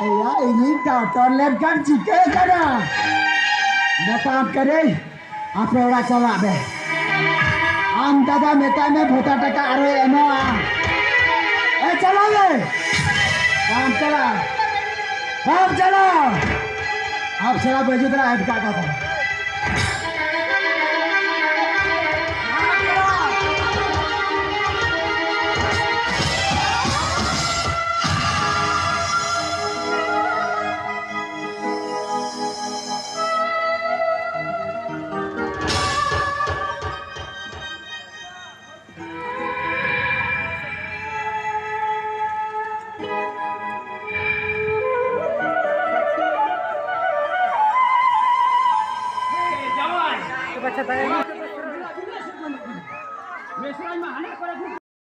ᱮᱭᱟ ᱤᱧᱤᱧ ᱴᱟᱴᱚᱨ ᱞᱮᱱᱠᱷᱟᱱ ᱪᱤᱠᱟᱹ ᱠᱟᱱᱟ? ᱢᱮᱛᱟᱢ ᱠᱟᱹᱱᱟᱹᱧ, ᱟᱯᱮ ᱚᱲᱟᱜ ᱪᱟᱞᱟᱜ ᱢᱮ᱾ ᱟᱢ ᱫᱟᱫᱟ ᱢᱮᱛᱟᱭ ᱢᱮ ᱵᱷᱳᱴᱟ ᱴᱟᱠᱟ ᱟᱨᱚᱭ ᱮᱢᱚᱜᱼᱟ᱾ ᱮ ᱪᱟᱞᱟᱜ ᱢᱮ᱾ ᱵᱟᱢ ᱪᱟᱞᱟᱜᱼᱟ᱾ ᱵᱟᱢ ᱪᱟᱞᱟᱜᱼᱟ᱾ ᱟᱯ ᱥᱟᱞᱟ ᱵᱟᱹᱡᱩ ᱫᱟᱨᱟ ᱮᱴᱠᱟ ᱠᱟᱛᱷᱟ᱾